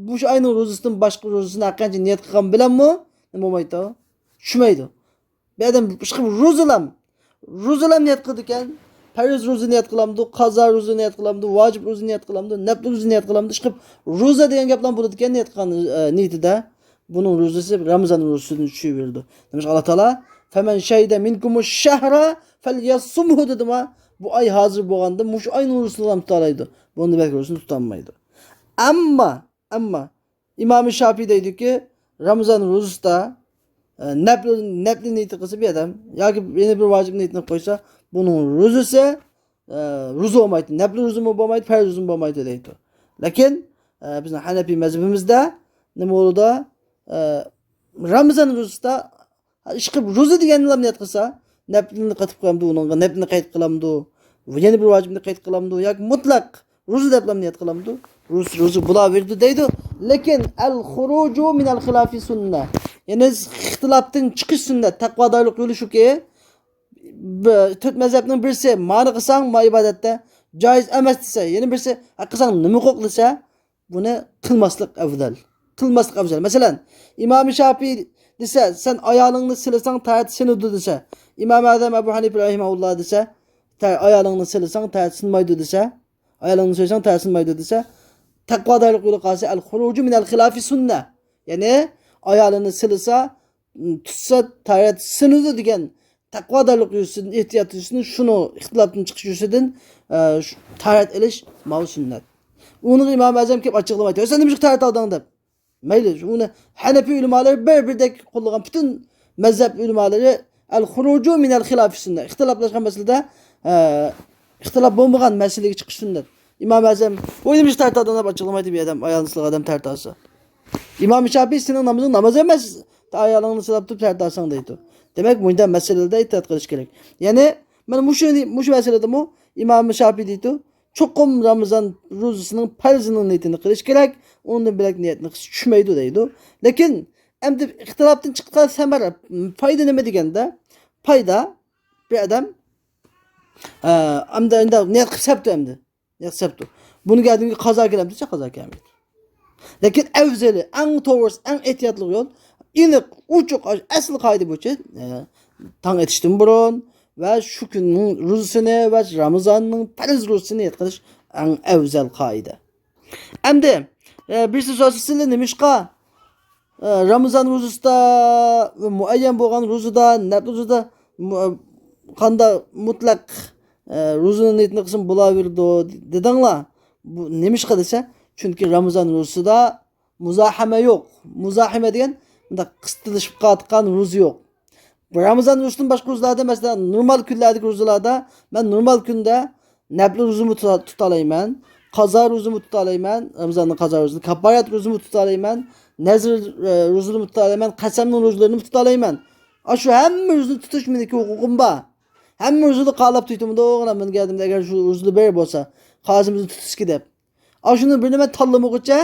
بۇ شۇ ئاينىڭ روزىسىدىن باشقا روزىسىنى ھەققانچە نىيەت قىلغان بىلەنمۇ نېمە بولمايدۇ؟ چۈشمەيدۇ. بۇ ئادەم ئىشقىلىپ روزىلام، روزىلام نىيەت قىلىدىكەن. پەرز روزا نىيەت قىلامدۇ، قازا روزا نىيەت قىلامدۇ، ۋاجىپ روزا نىيەت قىلامدۇ، نەپلى روزا نىيەت قىلامدۇ، ئىشقىلىپ روزا دېگەن گەپلەر بولىدىكەن نىيەت قىلغان، ئە، نىيىتىدە. بۇنىڭ روزىسى رامىزان روزىسىدىن چۈشۈۋېرىدۇ. نېمىشقا ئاللا تائالا، فَمَنْ شَهِدَ مِنْكُمُ الشَّهْرَ فَلْيَصُمْهُ دېدىما؟ بۇ ئاي ھازىر بولغاندا مۇشۇ ئاينىڭ روزىسىنى تۇتالايدۇ. بۇندىن بەلكى روزىسىنى تۇتالمايدۇ. ئەمما، ئەمما ئىمام شاپىي دەيدۇكى، رامىزان روزىسىدا، ئە، نەپلى، نەپلى نىيىتى قىلسا بىر ئادەم ياكى يەنە بىر ۋاجىپ نىيىتىنى قويسا، بۇنىڭ روزىسى، ئە، روزا بولمايدۇ. نەپلى روزىمۇ بولمايدۇ، پەرز روزىمۇ بولمايدۇ دەيدۇ. لېكىن، ئە، بىزنىڭ ھەنەپىي مەزھىپىمىزدە نېمە بولىدۇ؟ ئە، رامىزان روزىسىدا ئىشقىلىپ روزا دېگەننىلا نىيەت قىلسا، نەپلىنى قېتىپ قىلامدۇ ئۇنىڭغا، نەپلىنى قەيت قىلامدۇ، يەنە بىر ۋاجىپنى قەيت قىلامدۇ ياكى مۇتلەق روزا دەپلا نىيەت قىلامدۇ؟ روزا، روزا بولاۋېرىدۇ دەيدۇ. لېكىن الخروج من الخلاف سنة. يەنى ئىختىلاپتىن چىقىش سۈننەت، تەقۋادارلىق يولى شۇكى، بى-، تۆت مەزھەپنىڭ بىرسى مانا قىلساڭ، ما ئىبادەتتە جايىز ئەمەس دېسە، يەنە بىرسى ھە قىلساڭ نېمە ھوقۇق دېسە، بۇنى قىلماسلىق ئەۋزەل. قىلماسلىق ئەۋزەل. مەسىلەن، ئىمام شاپىي دېسە، سەن ئايالىڭنى سىلىساڭ تەھەت سىنىدۇ دېسە، ئىمام ئەزەم ئەبۇ ھەنىپە رەھىمەھۇللا دېسە، تە-، ئايالىڭنى سىلىساڭ تەھەت سىنمايدۇ دېسە، ئايالىڭنى سۆيسەڭ تەھەت سىنمايدۇ دېسە، تەقۋادارلىق يولى قالسا، الخروج من الخلاف سنة. يەنى ئايالىنى سىلىسا، تۇتسا تەھەت سىنىدۇ دېگەن تەقۋادارلىق يۈزىسىدىن، ئېھتىيات يۈزىسىدىن، شۇنى ئىختىلاپتىن چىقىش يۈزىسىدىن، ئە، شۇ تەھەرەت ئېلىش ماۋۇ سۈننەت. ئۇنىڭغا ئىمام ئەزەم كېلىپ ئاچچىقلىمايتتى، «سەن نېمىشقا تەھەرەت ئالدىڭ؟» دەپ. مەيلى، ئۇنى ھەنەپىي ئۆلىمالىرى بىر-بىردەك قوللىغان پۈتۈن مەزھەپ ئۆلىمالىرى الخروج من الخلاف سنة، ئىختىلاپلاشقان مەسىلىدە، ئە، ئىختىلاپ بولمىغان مەسىلىگە چىقىش سۈننەت. ئىمام ئەزەم، «ۋوي، نېمىشقا تەھەرەت ئالدىڭ؟» دەپ ئاچچىقلىمايتتى بىر ئادەم، ئايالىنى سىلىغان ئادەم تەھەرەت ئالسا. ئىمام شاپىي، «سېنىڭ نامىزىڭ ناماز ئەمەس، ئايالىڭنى سىلاپ تۇرۇپ تەھەرەت ئالساڭ» دەيدۇ. دېمەك، مۇنداق مەسىلىدە ئېھتىيات قىلىش كېرەك. يەنى، مانا مۇشۇ، مۇشۇ مەسىلىدىمۇ ئىمام شاپىي دەيدۇ، چوقۇم رامىزان روزىسىنىڭ پەرزىنىڭ نىيىتىنى قىلىش كېرەك، ئۇنىڭدىن بۆلەك نىيەتنى قىلسا چۈشمەيدۇ دەيدۇ. لېكىن، ئەمدى ئىختىلاپتىن چىققان سەمەرە، پايدا نېمە دېگەندە، پايدا بىر ئادەم، ئە، ئەمدى ئەمدى نىيەت قىلىپ سەپتۇ ئەمدى. نىيەت قىلىپ سەپتۇ. بۇنىڭ ئادىمىگە قازا كېلەمدۇ دېسە، قازا كەلمەيدۇ. لېكىن ئەۋزىلى، ئەڭ توغرىسى، ئەڭ ئېھتىياتلىق يول، ئېنىق، ئوچۇق، ئەسلى قائىدە بويىچە، ئە، تاڭ ئېتىشتىن بۇرۇن ۋە شۇ كۈننىڭ روزىسىنى ۋە رامىزاننىڭ پەرز روزىسىنى نىيەت قىلىش ئەڭ ئەۋزەل قائىدە. ئەمدى، ئە، بىرسى سورىسا، سىلەر نېمىشقا، ئە، رامىزان روزىسىدا ۋە مۇئەييەن بولغان روزىدا، نەپلى روزىدا مۇ-، قانداق مۇتلەق، ئە، روزىنىڭ نىيىتىنى قىلسىمۇ بولاۋېرىدۇ دېدىڭلار. بۇ نېمىشقا دېسە، چۈنكى رامىزان روزىسىدا مۇزاھەمە يوق. مۇزاھەمە دېگەن مۇنداق قىستىلىشىپ قالىدىغان روزا يوق. رامىزان روزىسىدىن باشقا روزىلاردا، مەسىلەن، نورمال كۈنلەردىكى روزىلاردا مەن نورمال كۈندە نەپلى روزىمۇ تۇتا-، تۇتالايمەن، قازا روزىمۇ تۇتالايمەن، رامىزاننىڭ قازا روزىسىنى، كاپپارەت روزىمۇ تۇتالايمەن، نەزىر، ئە، روزىلىرىمۇ تۇتالايمەن، قەسەمنىڭ روزىلىرىنىمۇ تۇتالايمەن. ئاشۇ ھەممە روزىنى تۇتۇش مېنىڭكى ھوقۇقۇم بار. ھەممە روزىدا قالاپ تۇيتىمىدۇ، مانا مەن گەردىمدە ئەگەر شۇ روزىدا بەر بولسا، قازىمىزنى تۇتۇشكى دەپ. ئاشۇنى بىرنى مەن تاللىمىغۇچە،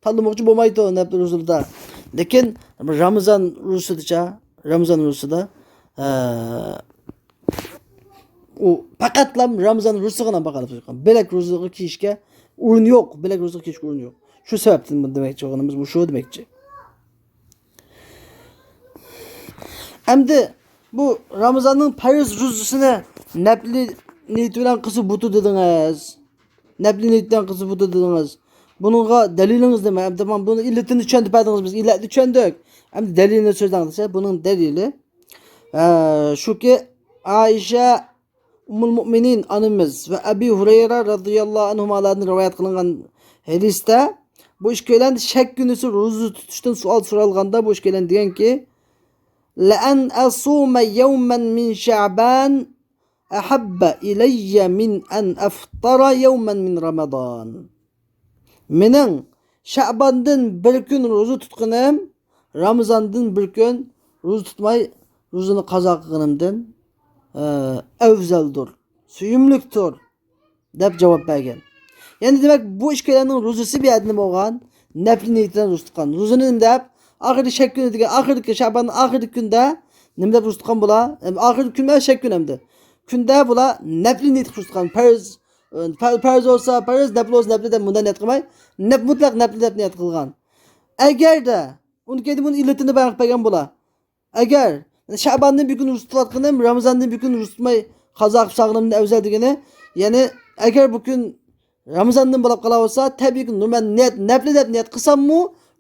تاللىماقچى بولمايدۇ نەپلى روزىدا. لېكىن رامىزان روزىسىدىچە، رامىزان روزىسىدا، ئە، ئۇ پەقەتلا رامىزان روزىسىغىلا باقالاپ قويغان. بۆلەك روزىغا كىرىشكە ئورۇن يوق. بۆلەك روزىغا كىرىشكە ئورۇن يوق. شۇ سەۋەبتىن بۇ دېمەكچى بولغىنىمىز مۇشۇ دېمەكچى. ئەمدى بۇ رامىزاننىڭ پەرز روزىسىنى نەپلى نىيىتى بىلەن قىلسا بوپتۇ دېدىڭىز. نەپلى نىيىتتىن قىلسا بوپتۇ دېدىڭىز. بۇنىڭغا دەلىلىڭىز نېمە؟ ئەمدى مانا بۇنىڭ ئىللىتىنى چۈشەندۈرۈپ بەردىڭىز، بىز ئىللەتنى چۈشەندۇق. ئەمدى دەلىلىنى سۆزلەڭ دېسە، بۇنىڭ دەلىلى، ئە، شۇكى، ئائىشە ئۇممۇل مۇئمىنىن ئانىمىز ۋە ئەبى ھۇرەيرە رەزىياللاھۇ ئەنھۇمالاردىن رىۋايەت قىلىنغان ھەدىستە بۇ ئىككىيلەن شەك كۈنىسى روزا تۇتۇشتىن سوئال سورالغاندا، بۇ ئىككىيلەن دېگەنكى، لەئەن ئەسۇمە يەۋمەن مىن شەئبان ئەھەببە ئىلەييە مىن ئەن ئەفتەرە يەۋمەن مىن رامەدان. مېنىڭ شەئباندىن بىر كۈن روزا تۇتقىنىم رامىزاندىن بىر كۈن روزا تۇتماي روزىنى قازا قىلغىنىمدىن، ئە، ئەۋزەلدۇر، سۆيۈملۈكتۇر، دەپ جاۋاب بەرگەن. يەنى دېمەك، بۇ ئىككىيلەننىڭ روزىسى بۇ يەردە نېمە بولغان؟ نەپلى نىيىتىدىن روزا تۇتقان. روزىنى نېمە دەپ؟ ئاخىرى شەك كۈنى دېگەن، ئاخىرىدىكى شەئباننىڭ ئاخىرىدىكى كۈندە نېمە دەپ روزا تۇتقان بۇلار؟ ئەم، ئاخىرىدىكى كۈن ئەمەس، شەك كۈن ئەمدى. كۈندە بۇلار نەپلى نىيىت قىلىپ روزا تۇتقان. پەرز، ئە، پەر-، پەرز بولسا پەرز، نەپلى بولسا نەپلى دەپ مۇنداق نىيەت قىلماي، نەپ-، مۇتلەق نەپلى دەپ نىيەت قىلغان. ئەگەردە ئۇنىڭ كەينىدە بۇنىڭ ئىللىتىنى بايان قىلىپ بەرگەن بۇلار. ئەگەر شەئباندىن بىر كۈن روزا تۇتۇۋاتقىنىم رامىزاندىن بىر كۈن روزا تۇتماي قازا قىلىپ سالغىنىمدىن ئەۋزەل دېگىنى، يەنى ئەگەر بۇ كۈن رامىزاندىن بولۇپ قالاۋاتسا، تەبىئىيكى نورمال نىيەت، نەپلى دەپ نىيەت قىلساممۇ،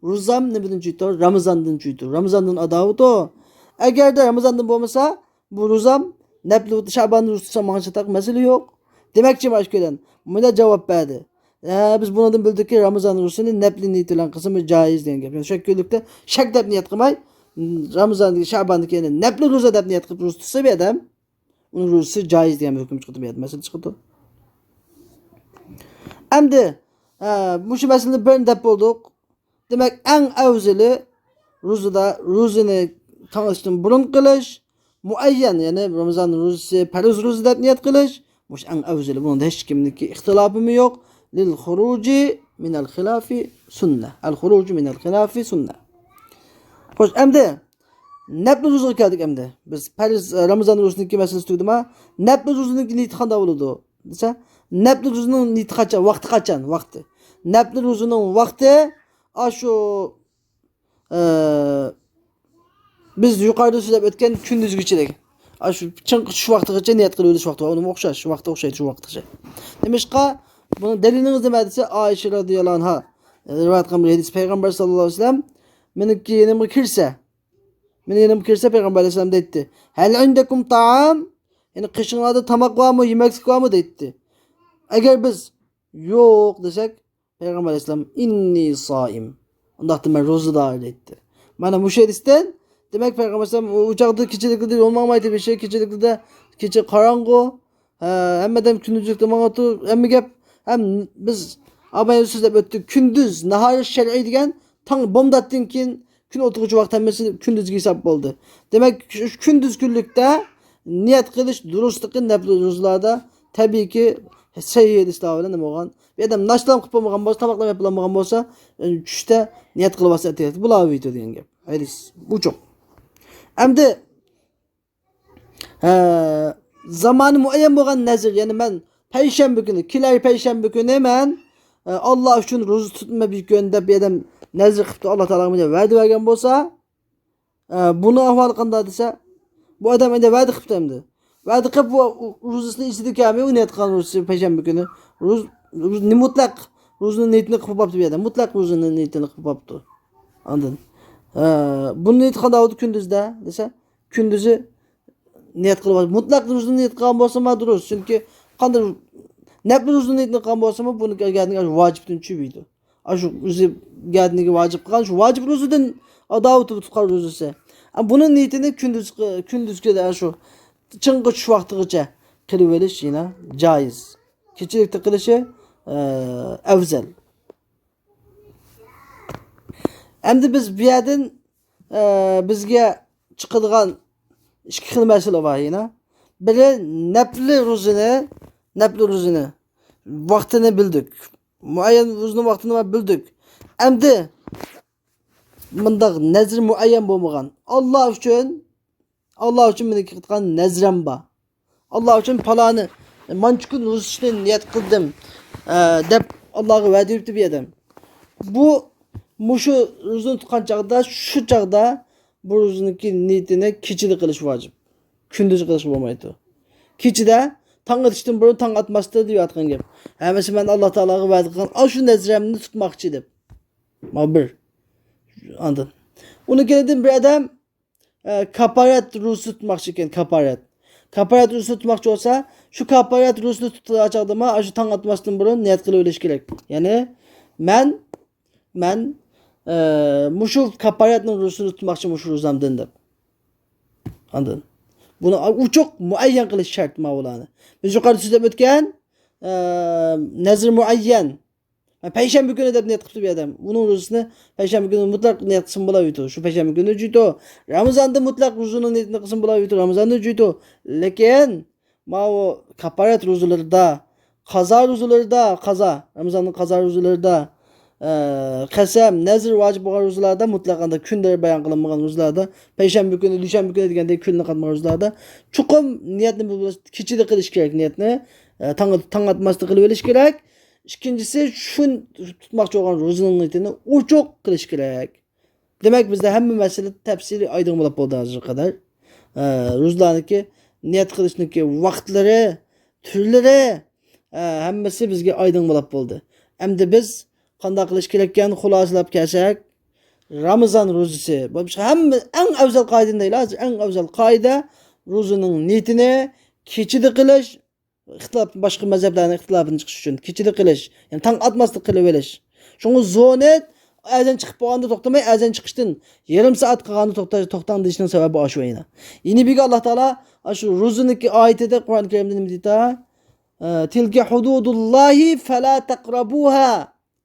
روزام نېمىدىن چۈشىدۇ؟ رامىزاندىن چۈشىدۇ. رامىزاندىن ئاداۋىتۇ. ئەگەردە رامىزاندىن بولمىسا، بۇ روزام نەپلى شەئباندا روزا تۇتسام ماڭا چاتاق مەسىلە يوق. دېمەكچى، مانا شۇ كۆلەن مۇنداق جاۋاب بەردى. ھە، بىز بۇنىڭدىن بىلدۇقكى، رامىزان روزىسىنى نەپلى نىيىتى بىلەن قىلسىمىز جايىز دېگەن گەپ. يەنى شەك كۈنلۈكتە شەك دەپ نىيەت قىلماي، رامىزاندىكى، شەئباندىكى يەنى نەپلى روزا دەپ نىيەت قىلىپ روزا تۇتسا بۇ ئادەم، ئۇنىڭ روزىسى جايىز دېگەن ھۆكۈم چىقىدۇ، بۇ يەردە مەسىلە چىقىدۇ. ئەمدى، ئە، مۇشۇ مەسىلىنى بىرنى دەپ بولدۇق. دېمەك، ئەڭ ئەۋزىلى روزىدا، روزىنى تاڭ ئېتىشتىن بۇرۇن قىلىش، مۇئەييەن، يەنى رامىزان روزىسى پەرز روزا دەپ نىيەت قىلىش، مۇشۇ ئەڭ ئەۋزىلى، بۇنىڭدا ھېچكىمنىڭكى ئىختىلاپىمۇ يوق. لىل خۇرۇجى مىنەل خىلافى سۈننە. ئەل خۇرۇجى مىنەل خىلافى سۈننە. خوش، ئەمدى نەپلى روزىغا كەلدۇق ئەمدى. بىز پەرز، رامىزان روزىسىنىڭكى مەسىلىسى تۈگىدىما؟ نەپلى روزىنىڭكى نىيىتى قانداق بولىدۇ دېسە، نەپلى روزىنىڭ نىيىتى قاچان؟ ۋاقتى قاچان؟ ۋاقتى. نەپلى روزىنىڭ ۋاقتى ئاشۇ، ئە، بىز يۇقىرىدا سۆزلەپ ئۆتكەن كۈندۈزگىچىلىك. ئاشۇ چىڭقى چۈش ۋاقتىغىچە نىيەت قىلىۋېلىش ۋاقتى بار. ئۇنىمۇ ئوخشاش، شۇ ۋاقىتتا ئوخشايدۇ، شۇ ۋاقىتقىچە. نېمىشقا؟ بۇنىڭ دەلىلىڭىز نېمە دېسە، ئائىشە رەزىياللاھۇ ئەنھا، ئە، رىۋايەت قىلغان بىر ھەدىس، پەيغەمبەر ساللاللاھۇ ئەلەيھى ۋەسەللەم مېنىڭكى يېنىمغا كىرسە، مېنىڭ يېنىمغا كىرسە پەيغەمبەر ئەلەيھىسسالام دەيتتى، ھەل ئىندەكۇم تائام؟ يەنى قېشىڭلاردا تاماق بارمۇ، يېمەكلىك بارمۇ دەيتتى. ئەگەر بىز يوق دېسەك، پەيغەمبەر ئەلەيھىسسالام، ئىننى سائىم، ئۇنداقتا مەن روزىدار دەيتتى. مانا مۇشۇ ھەدىستىن، دېمەك، پەيغەمبەر ئەلەيھىسسالام ئۇ چاغدا كېچىلىكلىدە يول ماڭمايتتى، بېشى كېچىلىكلىدە، كېچە قاراڭغۇ، ھە، ھەممە ئادەم كۈندۈزلۈكتە ماڭىدۇ، ھەممە گەپ، ھەم بىز ئابايا سۆزلەپ ئۆتتۇق، كۈندۈز، ناھارى شەرئىي دېگەن تاڭ بومداتتىن كېيىن كۈن ئولتۇرغۇچە ۋاقىت ھەممىسى كۈندۈزگە ھېساب بولدى. دېمەك، شۇ كۈندۈز كۈنلۈكتە نىيەت قىلىش دۇرۇسلۇقى نەپلى روزىلاردا تەبىئىيكى سەھىھ ھەدىسلەر بىلەن نېمە بولغان؟ بىر ئادەم ناشتىلام قىلىپ بولمىغان بولسا، تاماقلام يەپ بولمىغان بولسا، چۈشتە نىيەت قىلىۋالسا ئەتىگەن بولاۋېرىدۇ دېگەن گەپ. ھەدىس ئوچۇق. ئەمدى ھە، زامانى مۇئەييەن بولغان نەزىر، يەنى مەن پەيشەنبە كۈنى، كېلەر پەيشەنبە كۈنى مەن، ئە، ئاللا ئۈچۈن روزا تۇتىمەن بىر كۈن دەپ بىر ئادەم نەزىر قىپتۇ، ئاللا تائالا ماڭا ۋەدە بەرگەن بولسا، ئە، بۇنىڭ ئەھۋالى قانداق دېسە، بۇ ئادەم ئەمدى ۋەدە قىپتۇ ئەمدى. ۋەدە قىپ، بۇ روزىسىنى ئېسىدە كەلمەي، ئۇ نىيەت قىلغان روزىسى پەيشەنبە كۈنى. روز-، روز-، مۇتلەق روزىنى نىيىتىنى قىلىپ بوپتۇ بۇ ئادەم. مۇتلەق روزىنى نىيىتىنى قىلىپ بوپتۇ. ئاندىن، ئە، بۇنى نىيىت قانداق بولدى كۈندۈزدە دېسە، كۈندۈزى نىيەت قىلىپ، مۇتلەق روزىنى نىيەت قىلغان بولسىمۇ دۇرۇس. چۈنكى قانداق نەپلى روزىنى نىيەتنى قىلغان بولسىمۇ، بۇنى گەدىنى ۋاجىپتىن چۈشۈرمەيدۇ. ئاشۇ ئۆزى گەدىنىگە ۋاجىپ قىلغان، شۇ ۋاجىپ روزىدىن ئادا ئوتۇپ تۇتقان روزىسى. بۇنىڭ نىيىتىنى كۈندۈز، كۈندۈزگىدە شۇ چىڭقى چۈش ۋاقتىغىچە قىلىۋېلىش يەنە جائىز. كېچىلىكتە قىلىشى، ئە، ئەۋزەل. ئەمدى بىز بۇ يەردىن، ئە، بىزگە چىقىدىغان ئىككى خىل مەسىلە بار يەنە. بىرى نەپلى روزىنى، نەپلى روزىنى ۋاقتىنى بىلدۇق. مۇئەييەن روزىنىڭ ۋاقتىنى بىلدۇق. ئەمدى مۇنداق نەزىر مۇئەييەن بولمىغان. ئاللا ئۈچۈن، ئاللا ئۈچۈن مېنىڭ قىلغان نەزرەم بار. ئاللا ئۈچۈن پالانى، مانچە كۈن روزا تۇتۇشنى نىيەت قىلدىم، ئە، دەپ ئاللاغا ۋەدە بېرىپتۇ بۇ ئادەم. بۇ، مۇشۇ روزىنى تۇتقان چاغدا، شۇ چاغدا بۇ روزىنىڭكى نىيىتىنى كېچىدە قىلىش ۋاجىپ. كۈندۈز قىلىشقا بولمايدۇ. كېچىدە تاڭ ئېتىشتىن بۇرۇن، تاڭ ئاتماستىن دەپ ياتقان گەپ. ھەممىسى مەن ئاللا تائالاغا ۋەدە قىلغان ئاشۇ نەزرەمنى تۇتماقچى دەپ. ما بىر. ئاندىن. ئۇنىڭ كەينىدىن بىر ئادەم، ئە، كاپارەت روزىسى تۇتماقچى ئىكەن، كاپارەت. كاپارەت روزىسى تۇتماقچى بولسا، شۇ كاپارەت روزىسىنى تۇتقان چاغدىما، ئاشۇ تاڭ ئاتماستىن بۇرۇن نىيەت قىلىۋېلىش كېرەك. يەنى، مەن، مەن، ئە، مۇشۇ كاپارەتنىڭ روزىسىنى تۇتماقچى مۇشۇ روزامدىن دەپ. ئاندىن. بۇنى ئوچۇق مۇئەييەن قىلىش شەرت ماۋۇلارنى. بىز يۇقىرىدا سۆزلەپ ئۆتكەن، ئە، نەزر مۇئەييەن. پەيشەنبە كۈنى دەپ نىيەت قىپتۇ بۇ ئادەم. ئۇنىڭ روزىسىنى پەيشەنبە كۈنى مۇتلەق نىيەت قىلسىمۇ بولاۋېرىدۇ. شۇ پەيشەنبە كۈنى جۈيتۇ. رامىزاندا مۇتلەق روزىنىڭ نىيىتىنى قىلسىمۇ بولاۋېرىدۇ. رامىزاندا جۈيتۇ. لېكىن ماۋۇ كاپارەت روزىلىرىدا، قازا روزىلىرىدا، قازا، رامىزاننىڭ قازا روزىلىرىدا، ئە، قەسەم، نەزر ۋاجىپ بولغان روزىلاردا مۇتلەق ئاندا كۈنلىرى بايان قىلىنمىغان روزىلاردا، پەيشەنبە كۈنى، دۈشەنبە كۈنى دېگەندەك كۈنلىرى قاتمىغان روزىلاردا چوقۇم نىيەتنى بۇ كېچىدە قىلىش كېرەك نىيەتنى. ئە، تاڭ، تاڭ ئاتماستىن قىلىۋېلىش كېرەك. ئىككىنچىسى، شۇ تۇتماقچى بولغان روزىنىڭ نىيىتىنى ئوچۇق قىلىش كېرەك. دېمەك، بىزدە ھەممە مەسىلە تەپسىلىي ئايدىڭ بولۇپ بولدى ھازىرغا قەدەر. ئە، روزىلارنىڭكى نىيەت قىلىشنىڭكى ۋاقىتلىرى، تۈرلىرى، ئە، ھەممىسى بىزگە ئايدىڭ بولۇپ بولدى. ئەمدى بىز قانداق قىلىش كېرەككەن خۇلاسىلاپ كەلسەك، رامىزان روزىسى. بۇ ھەممە ئەڭ ئەۋزەل قائىدىنى دەيلى ھازىر. ئەڭ ئەۋزەل قائىدە روزىنىڭ نىيىتىنى كېچىدە قىلىش، ئىختىلاپ، باشقا مەزھەپلەرنىڭ ئىختىلاپىدىن چىقىش ئۈچۈن كېچىدە قىلىش، يەنى تاڭ ئاتماسدا قىلىۋېلىش. شۇڭا زونى ئەزان چىقىپ بولغاندا توختىماي، ئەزان چىقىشتىن يېرىم سائەت قالغاندا توختا-، توختاڭ دېيىشنىڭ سەۋەبى ئاشۇ يەنە. يەنە بىرگە ئاللا تائالا ئاشۇ روزىنىڭكى ئايىتىدە قۇرئان كەرىمدە نېمە دېيتا؟ ئە، تىلكە ھۇدۇدۇللاھى فەلا تەقرەبۇھا.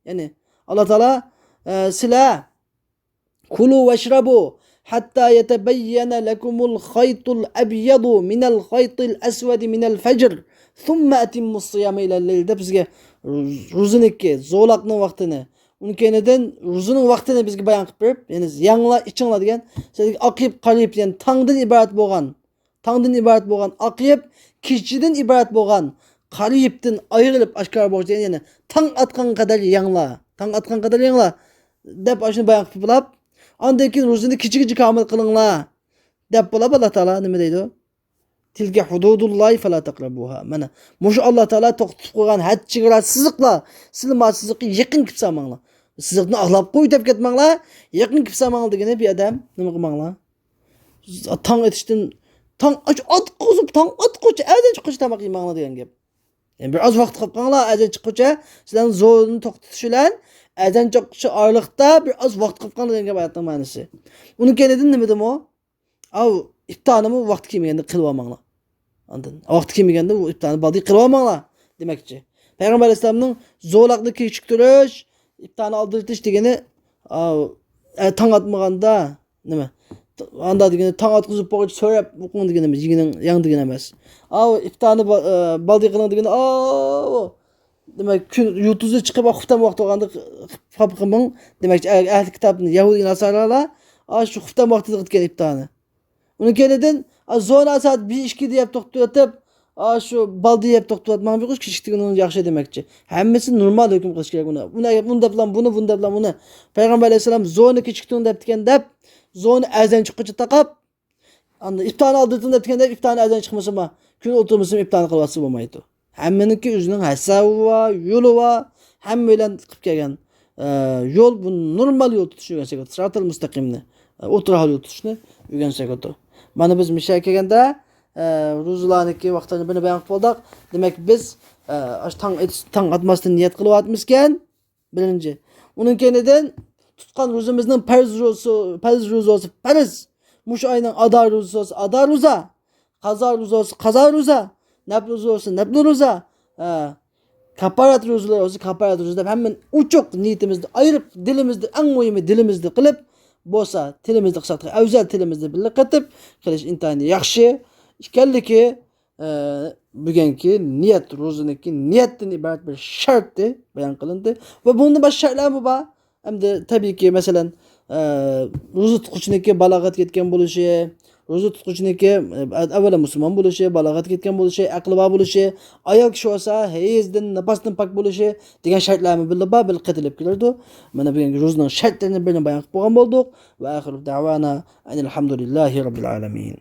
يەنى ئاللا تائالا، ئە، سىلەر كۇلۇ ۋەشرەبۇ ھەتتا يەتەبەييەنە لەكۇمۇل خەيتۇل ئەبيەدۇ مىنەل خەيتىل ئەسۋەدى مىنەل فەجر سۇممە ئەتىممۇس سىيامە ئىلەل لەيل دەپ بىزگە روزىنىڭكى، زولاقنىڭ ۋاقتىنى، ئۇنىڭ كەينىدىن روزىنىڭ ۋاقتىنى بىزگە بايان قىلىپ بېرىپ، يەنى يەڭلار، ئىچىڭلار دېگەن، سىلەرگە ئاقىيىپ، قارىيىپ، يەنى تاڭدىن ئىبارەت بولغان، تاڭدىن ئىبارەت بولغان ئاقىيىپ، كېچىدىن ئىبارەت بولغان قارىيىپتىن ئايرىلىپ ئاشكارا بولغۇچە، يەنى تاڭ ئاتقانغا قەدەر يەڭلار، تاڭ ئاتقانغا قەدەر يەڭلار دەپ ئاشۇنى بايان قىلىپ بولاپ، ئاندىن كېيىن روزىنى كېچىگىچە كامىل قىلىڭلار دەپ بولاپ، ئاللا تائالا نېمە دەيدۇ؟ تىلكە ھۇدۇدۇللاھى فەلا تەقرەبۇھا. مانا، مۇشۇ ئاللا تائالا توختىتىپ قويغان ھەد چېگرا سىزىقلار، سىلەر ما سىزىققا يېقىن كېلىپ سالماڭلار. سىزىقنى ئاقلاپ قوي دەپ كەتمەڭلار، يېقىن كېلىپ سالماڭلار دېگىنى بۇ ئادەم نېمە قىلماڭلار؟ تاڭ ئېتىشتىن، تاڭ ئاچ-، ئاتقۇزۇپ، تاڭ ئاتقۇچە، ئەزان چىققۇچە تاماق يېمەڭلار دېگەن گەپ. يەنى بىر ئاز ۋاقىت قاپ قاڭلار، ئەزان چىققۇچە، سىلەرنىڭ زورىنى توختىتىش بىلەن ئەزان چىققۇچە ئارىلىقتا بىر ئاز ۋاقىت قاپ قاڭلار دېگەن گەپ ئايەتنىڭ مەنىسى. ئۇنىڭ كەينىدىن نېمە دېدىمۇ؟ ئاۋۇ ئىپتارنىمۇ ۋاقتى كەلمىگەندە قىلىۋالماڭلار. ئاندىن ۋاقتى كەلمىگەندە ئۇ ئىپتارنى بالدى قىلىۋالماڭلار دېمەكچى. پەيغەمبەر ئەلەيھىسسالامنىڭ زولاقنى كېچىكتۈرۈش، ئىپتارنى ئالدىرىتىش دېگىنى، ئاۋۇ، ئە، تاڭ ئاتمىغاندا، نېمە؟ ئاندا دېگىنى تاڭ ئاتقۇزۇپ بولغۇچە سۆرەپ ئوقۇڭ دېگىنى ئەمەس، يېگىنىڭ، يەڭ دېگىنى ئەمەس. ئاۋۇ ئىپتارنى با-، ئە، بالدى قىلىڭ دېگىنى، ئاۋۇ، دېمەك، كۈن يۇلتۇزى چىقىپ، خۇپتان ۋاقتى بولغاندا خۇپتان قىلماڭ. دېمەكچى، ئە-، ئەھلى كىتابنى، يەھۇدىي ناسارالار، ئا، شۇ خۇپتان ۋاقتىدا قىلىدىكەن ئىپتارنى. ئۇنىڭ كەينىدىن، ئا، زونا سائەت بىر ئىككىدە يەپ توختىتىۋېتىپ، ئا، شۇ بالدى يەپ توختىتىۋاتماڭ، بىر كېچىكتۈرگىنىڭىز ياخشى دېمەكچى. ھەممىسىنى نورمال ھۆكۈم قىلىش كېرەك ئۇنى. ئۇنى، ئۇنى دەپلا بۇنى، بۇنى دەپلا ئۇنى. پەيغەمبەر ئەلەيھىسسالام زونا كېچىكتۈرۈڭ دەپتىكەن دەپ، زونا ئەزان چىققۇچە تاقاپ، ئاندىن ئىپتارنى ئالدىرتىڭ دەپتىكەن دەپ، ئىپتارنى ئەزان چىقمىسىمۇ، كۈن ئولتۇرمىسىمۇ ئىپتارنى قىلىۋاتسا بولمايدۇ. ھەممىنىڭكى ئۆزىنىڭ ھەسەۋى بار، يولى بار، ھەممە بىلەن قىلىپ كەلگەن، ئە، يول، بۇ نورمال يول تۇتۇشنى ئۆگەنسەك، سىراتىل مۇستەقىمنى، ئە، ئوتتۇرا ھال يول تۇتۇشنى ئۆگەنسەك بولىدۇ. مانا بىز مۇشۇ يەرگە كەلگەندە، ئە، روزىلارنىڭكى ۋاقىتلىرىنى بىرنى بايان قىلىپ بولدۇق. دېمەك، بىز، ئە، ئاشۇ تاڭ ئېت-، تاڭ ئاتماستىن نىيەت قىلىۋاتىمىزكەن، بىرىنچى. ئۇنىڭ كەينىدىن تۇتقان روزىمىزنىڭ پەرز روزىسى، پەرز روزىسى پەرز. مۇشۇ ئاينىڭ ئادا روزىسى بولسا ئادا روزا، قازا روزىسى بولسا قازا روزا، نەپلى روزا بولسا نەپلى روزا. ھە. كاپپارەت روزىلىرى بولسا كاپپارەت روزا دەپ ھەممىنى ئوچۇق نىيىتىمىزدە ئايرىپ، دىلىمىزدە، ئەڭ مۇھىمى دىلىمىزدە قىلىپ، بولسا تىلىمىزدە قىلساق ئەۋزەل، تىلىمىزدە بىللە قېتىپ قىلىش ئىنتايىن ياخشى. ئىكەنلىكى، ئە، بۈگۈنكى نىيەت، روزىنىڭكى نىيەتتىن ئىبارەت بىر شەرتى بايان قىلىندى. ۋە بۇندىن باشقا شەرتلەرمۇ بار. ئەمدى تەبىئىيكى، مەسىلەن، ئە، روزا تۇتقۇچىنىڭكى بالاغەتكە يەتكەن بولۇشى، روزا تۇتقۇچىنىڭكى، ئە، ئەۋۋەلا مۇسۇلمان بولۇشى، بالاغەتكە يەتكەن بولۇشى، ئەقلى بار بولۇشى، ئايال كىشى بولسا ھەيزدىن، نىپاستىن پاك بولۇشى دېگەن شەرتلەرمۇ بىللە بار، بىللە قېتىلىپ كېلىدۇ. مانا بۈگۈنكى روزىنىڭ شەرتلىرىنى بىرنى بايان قىلىپ بولغان بولدۇق. ۋە ئاخىرۇ دەۋانا ئەنىل ھەمدۇلىللاھى رەببىل ئالەمىن.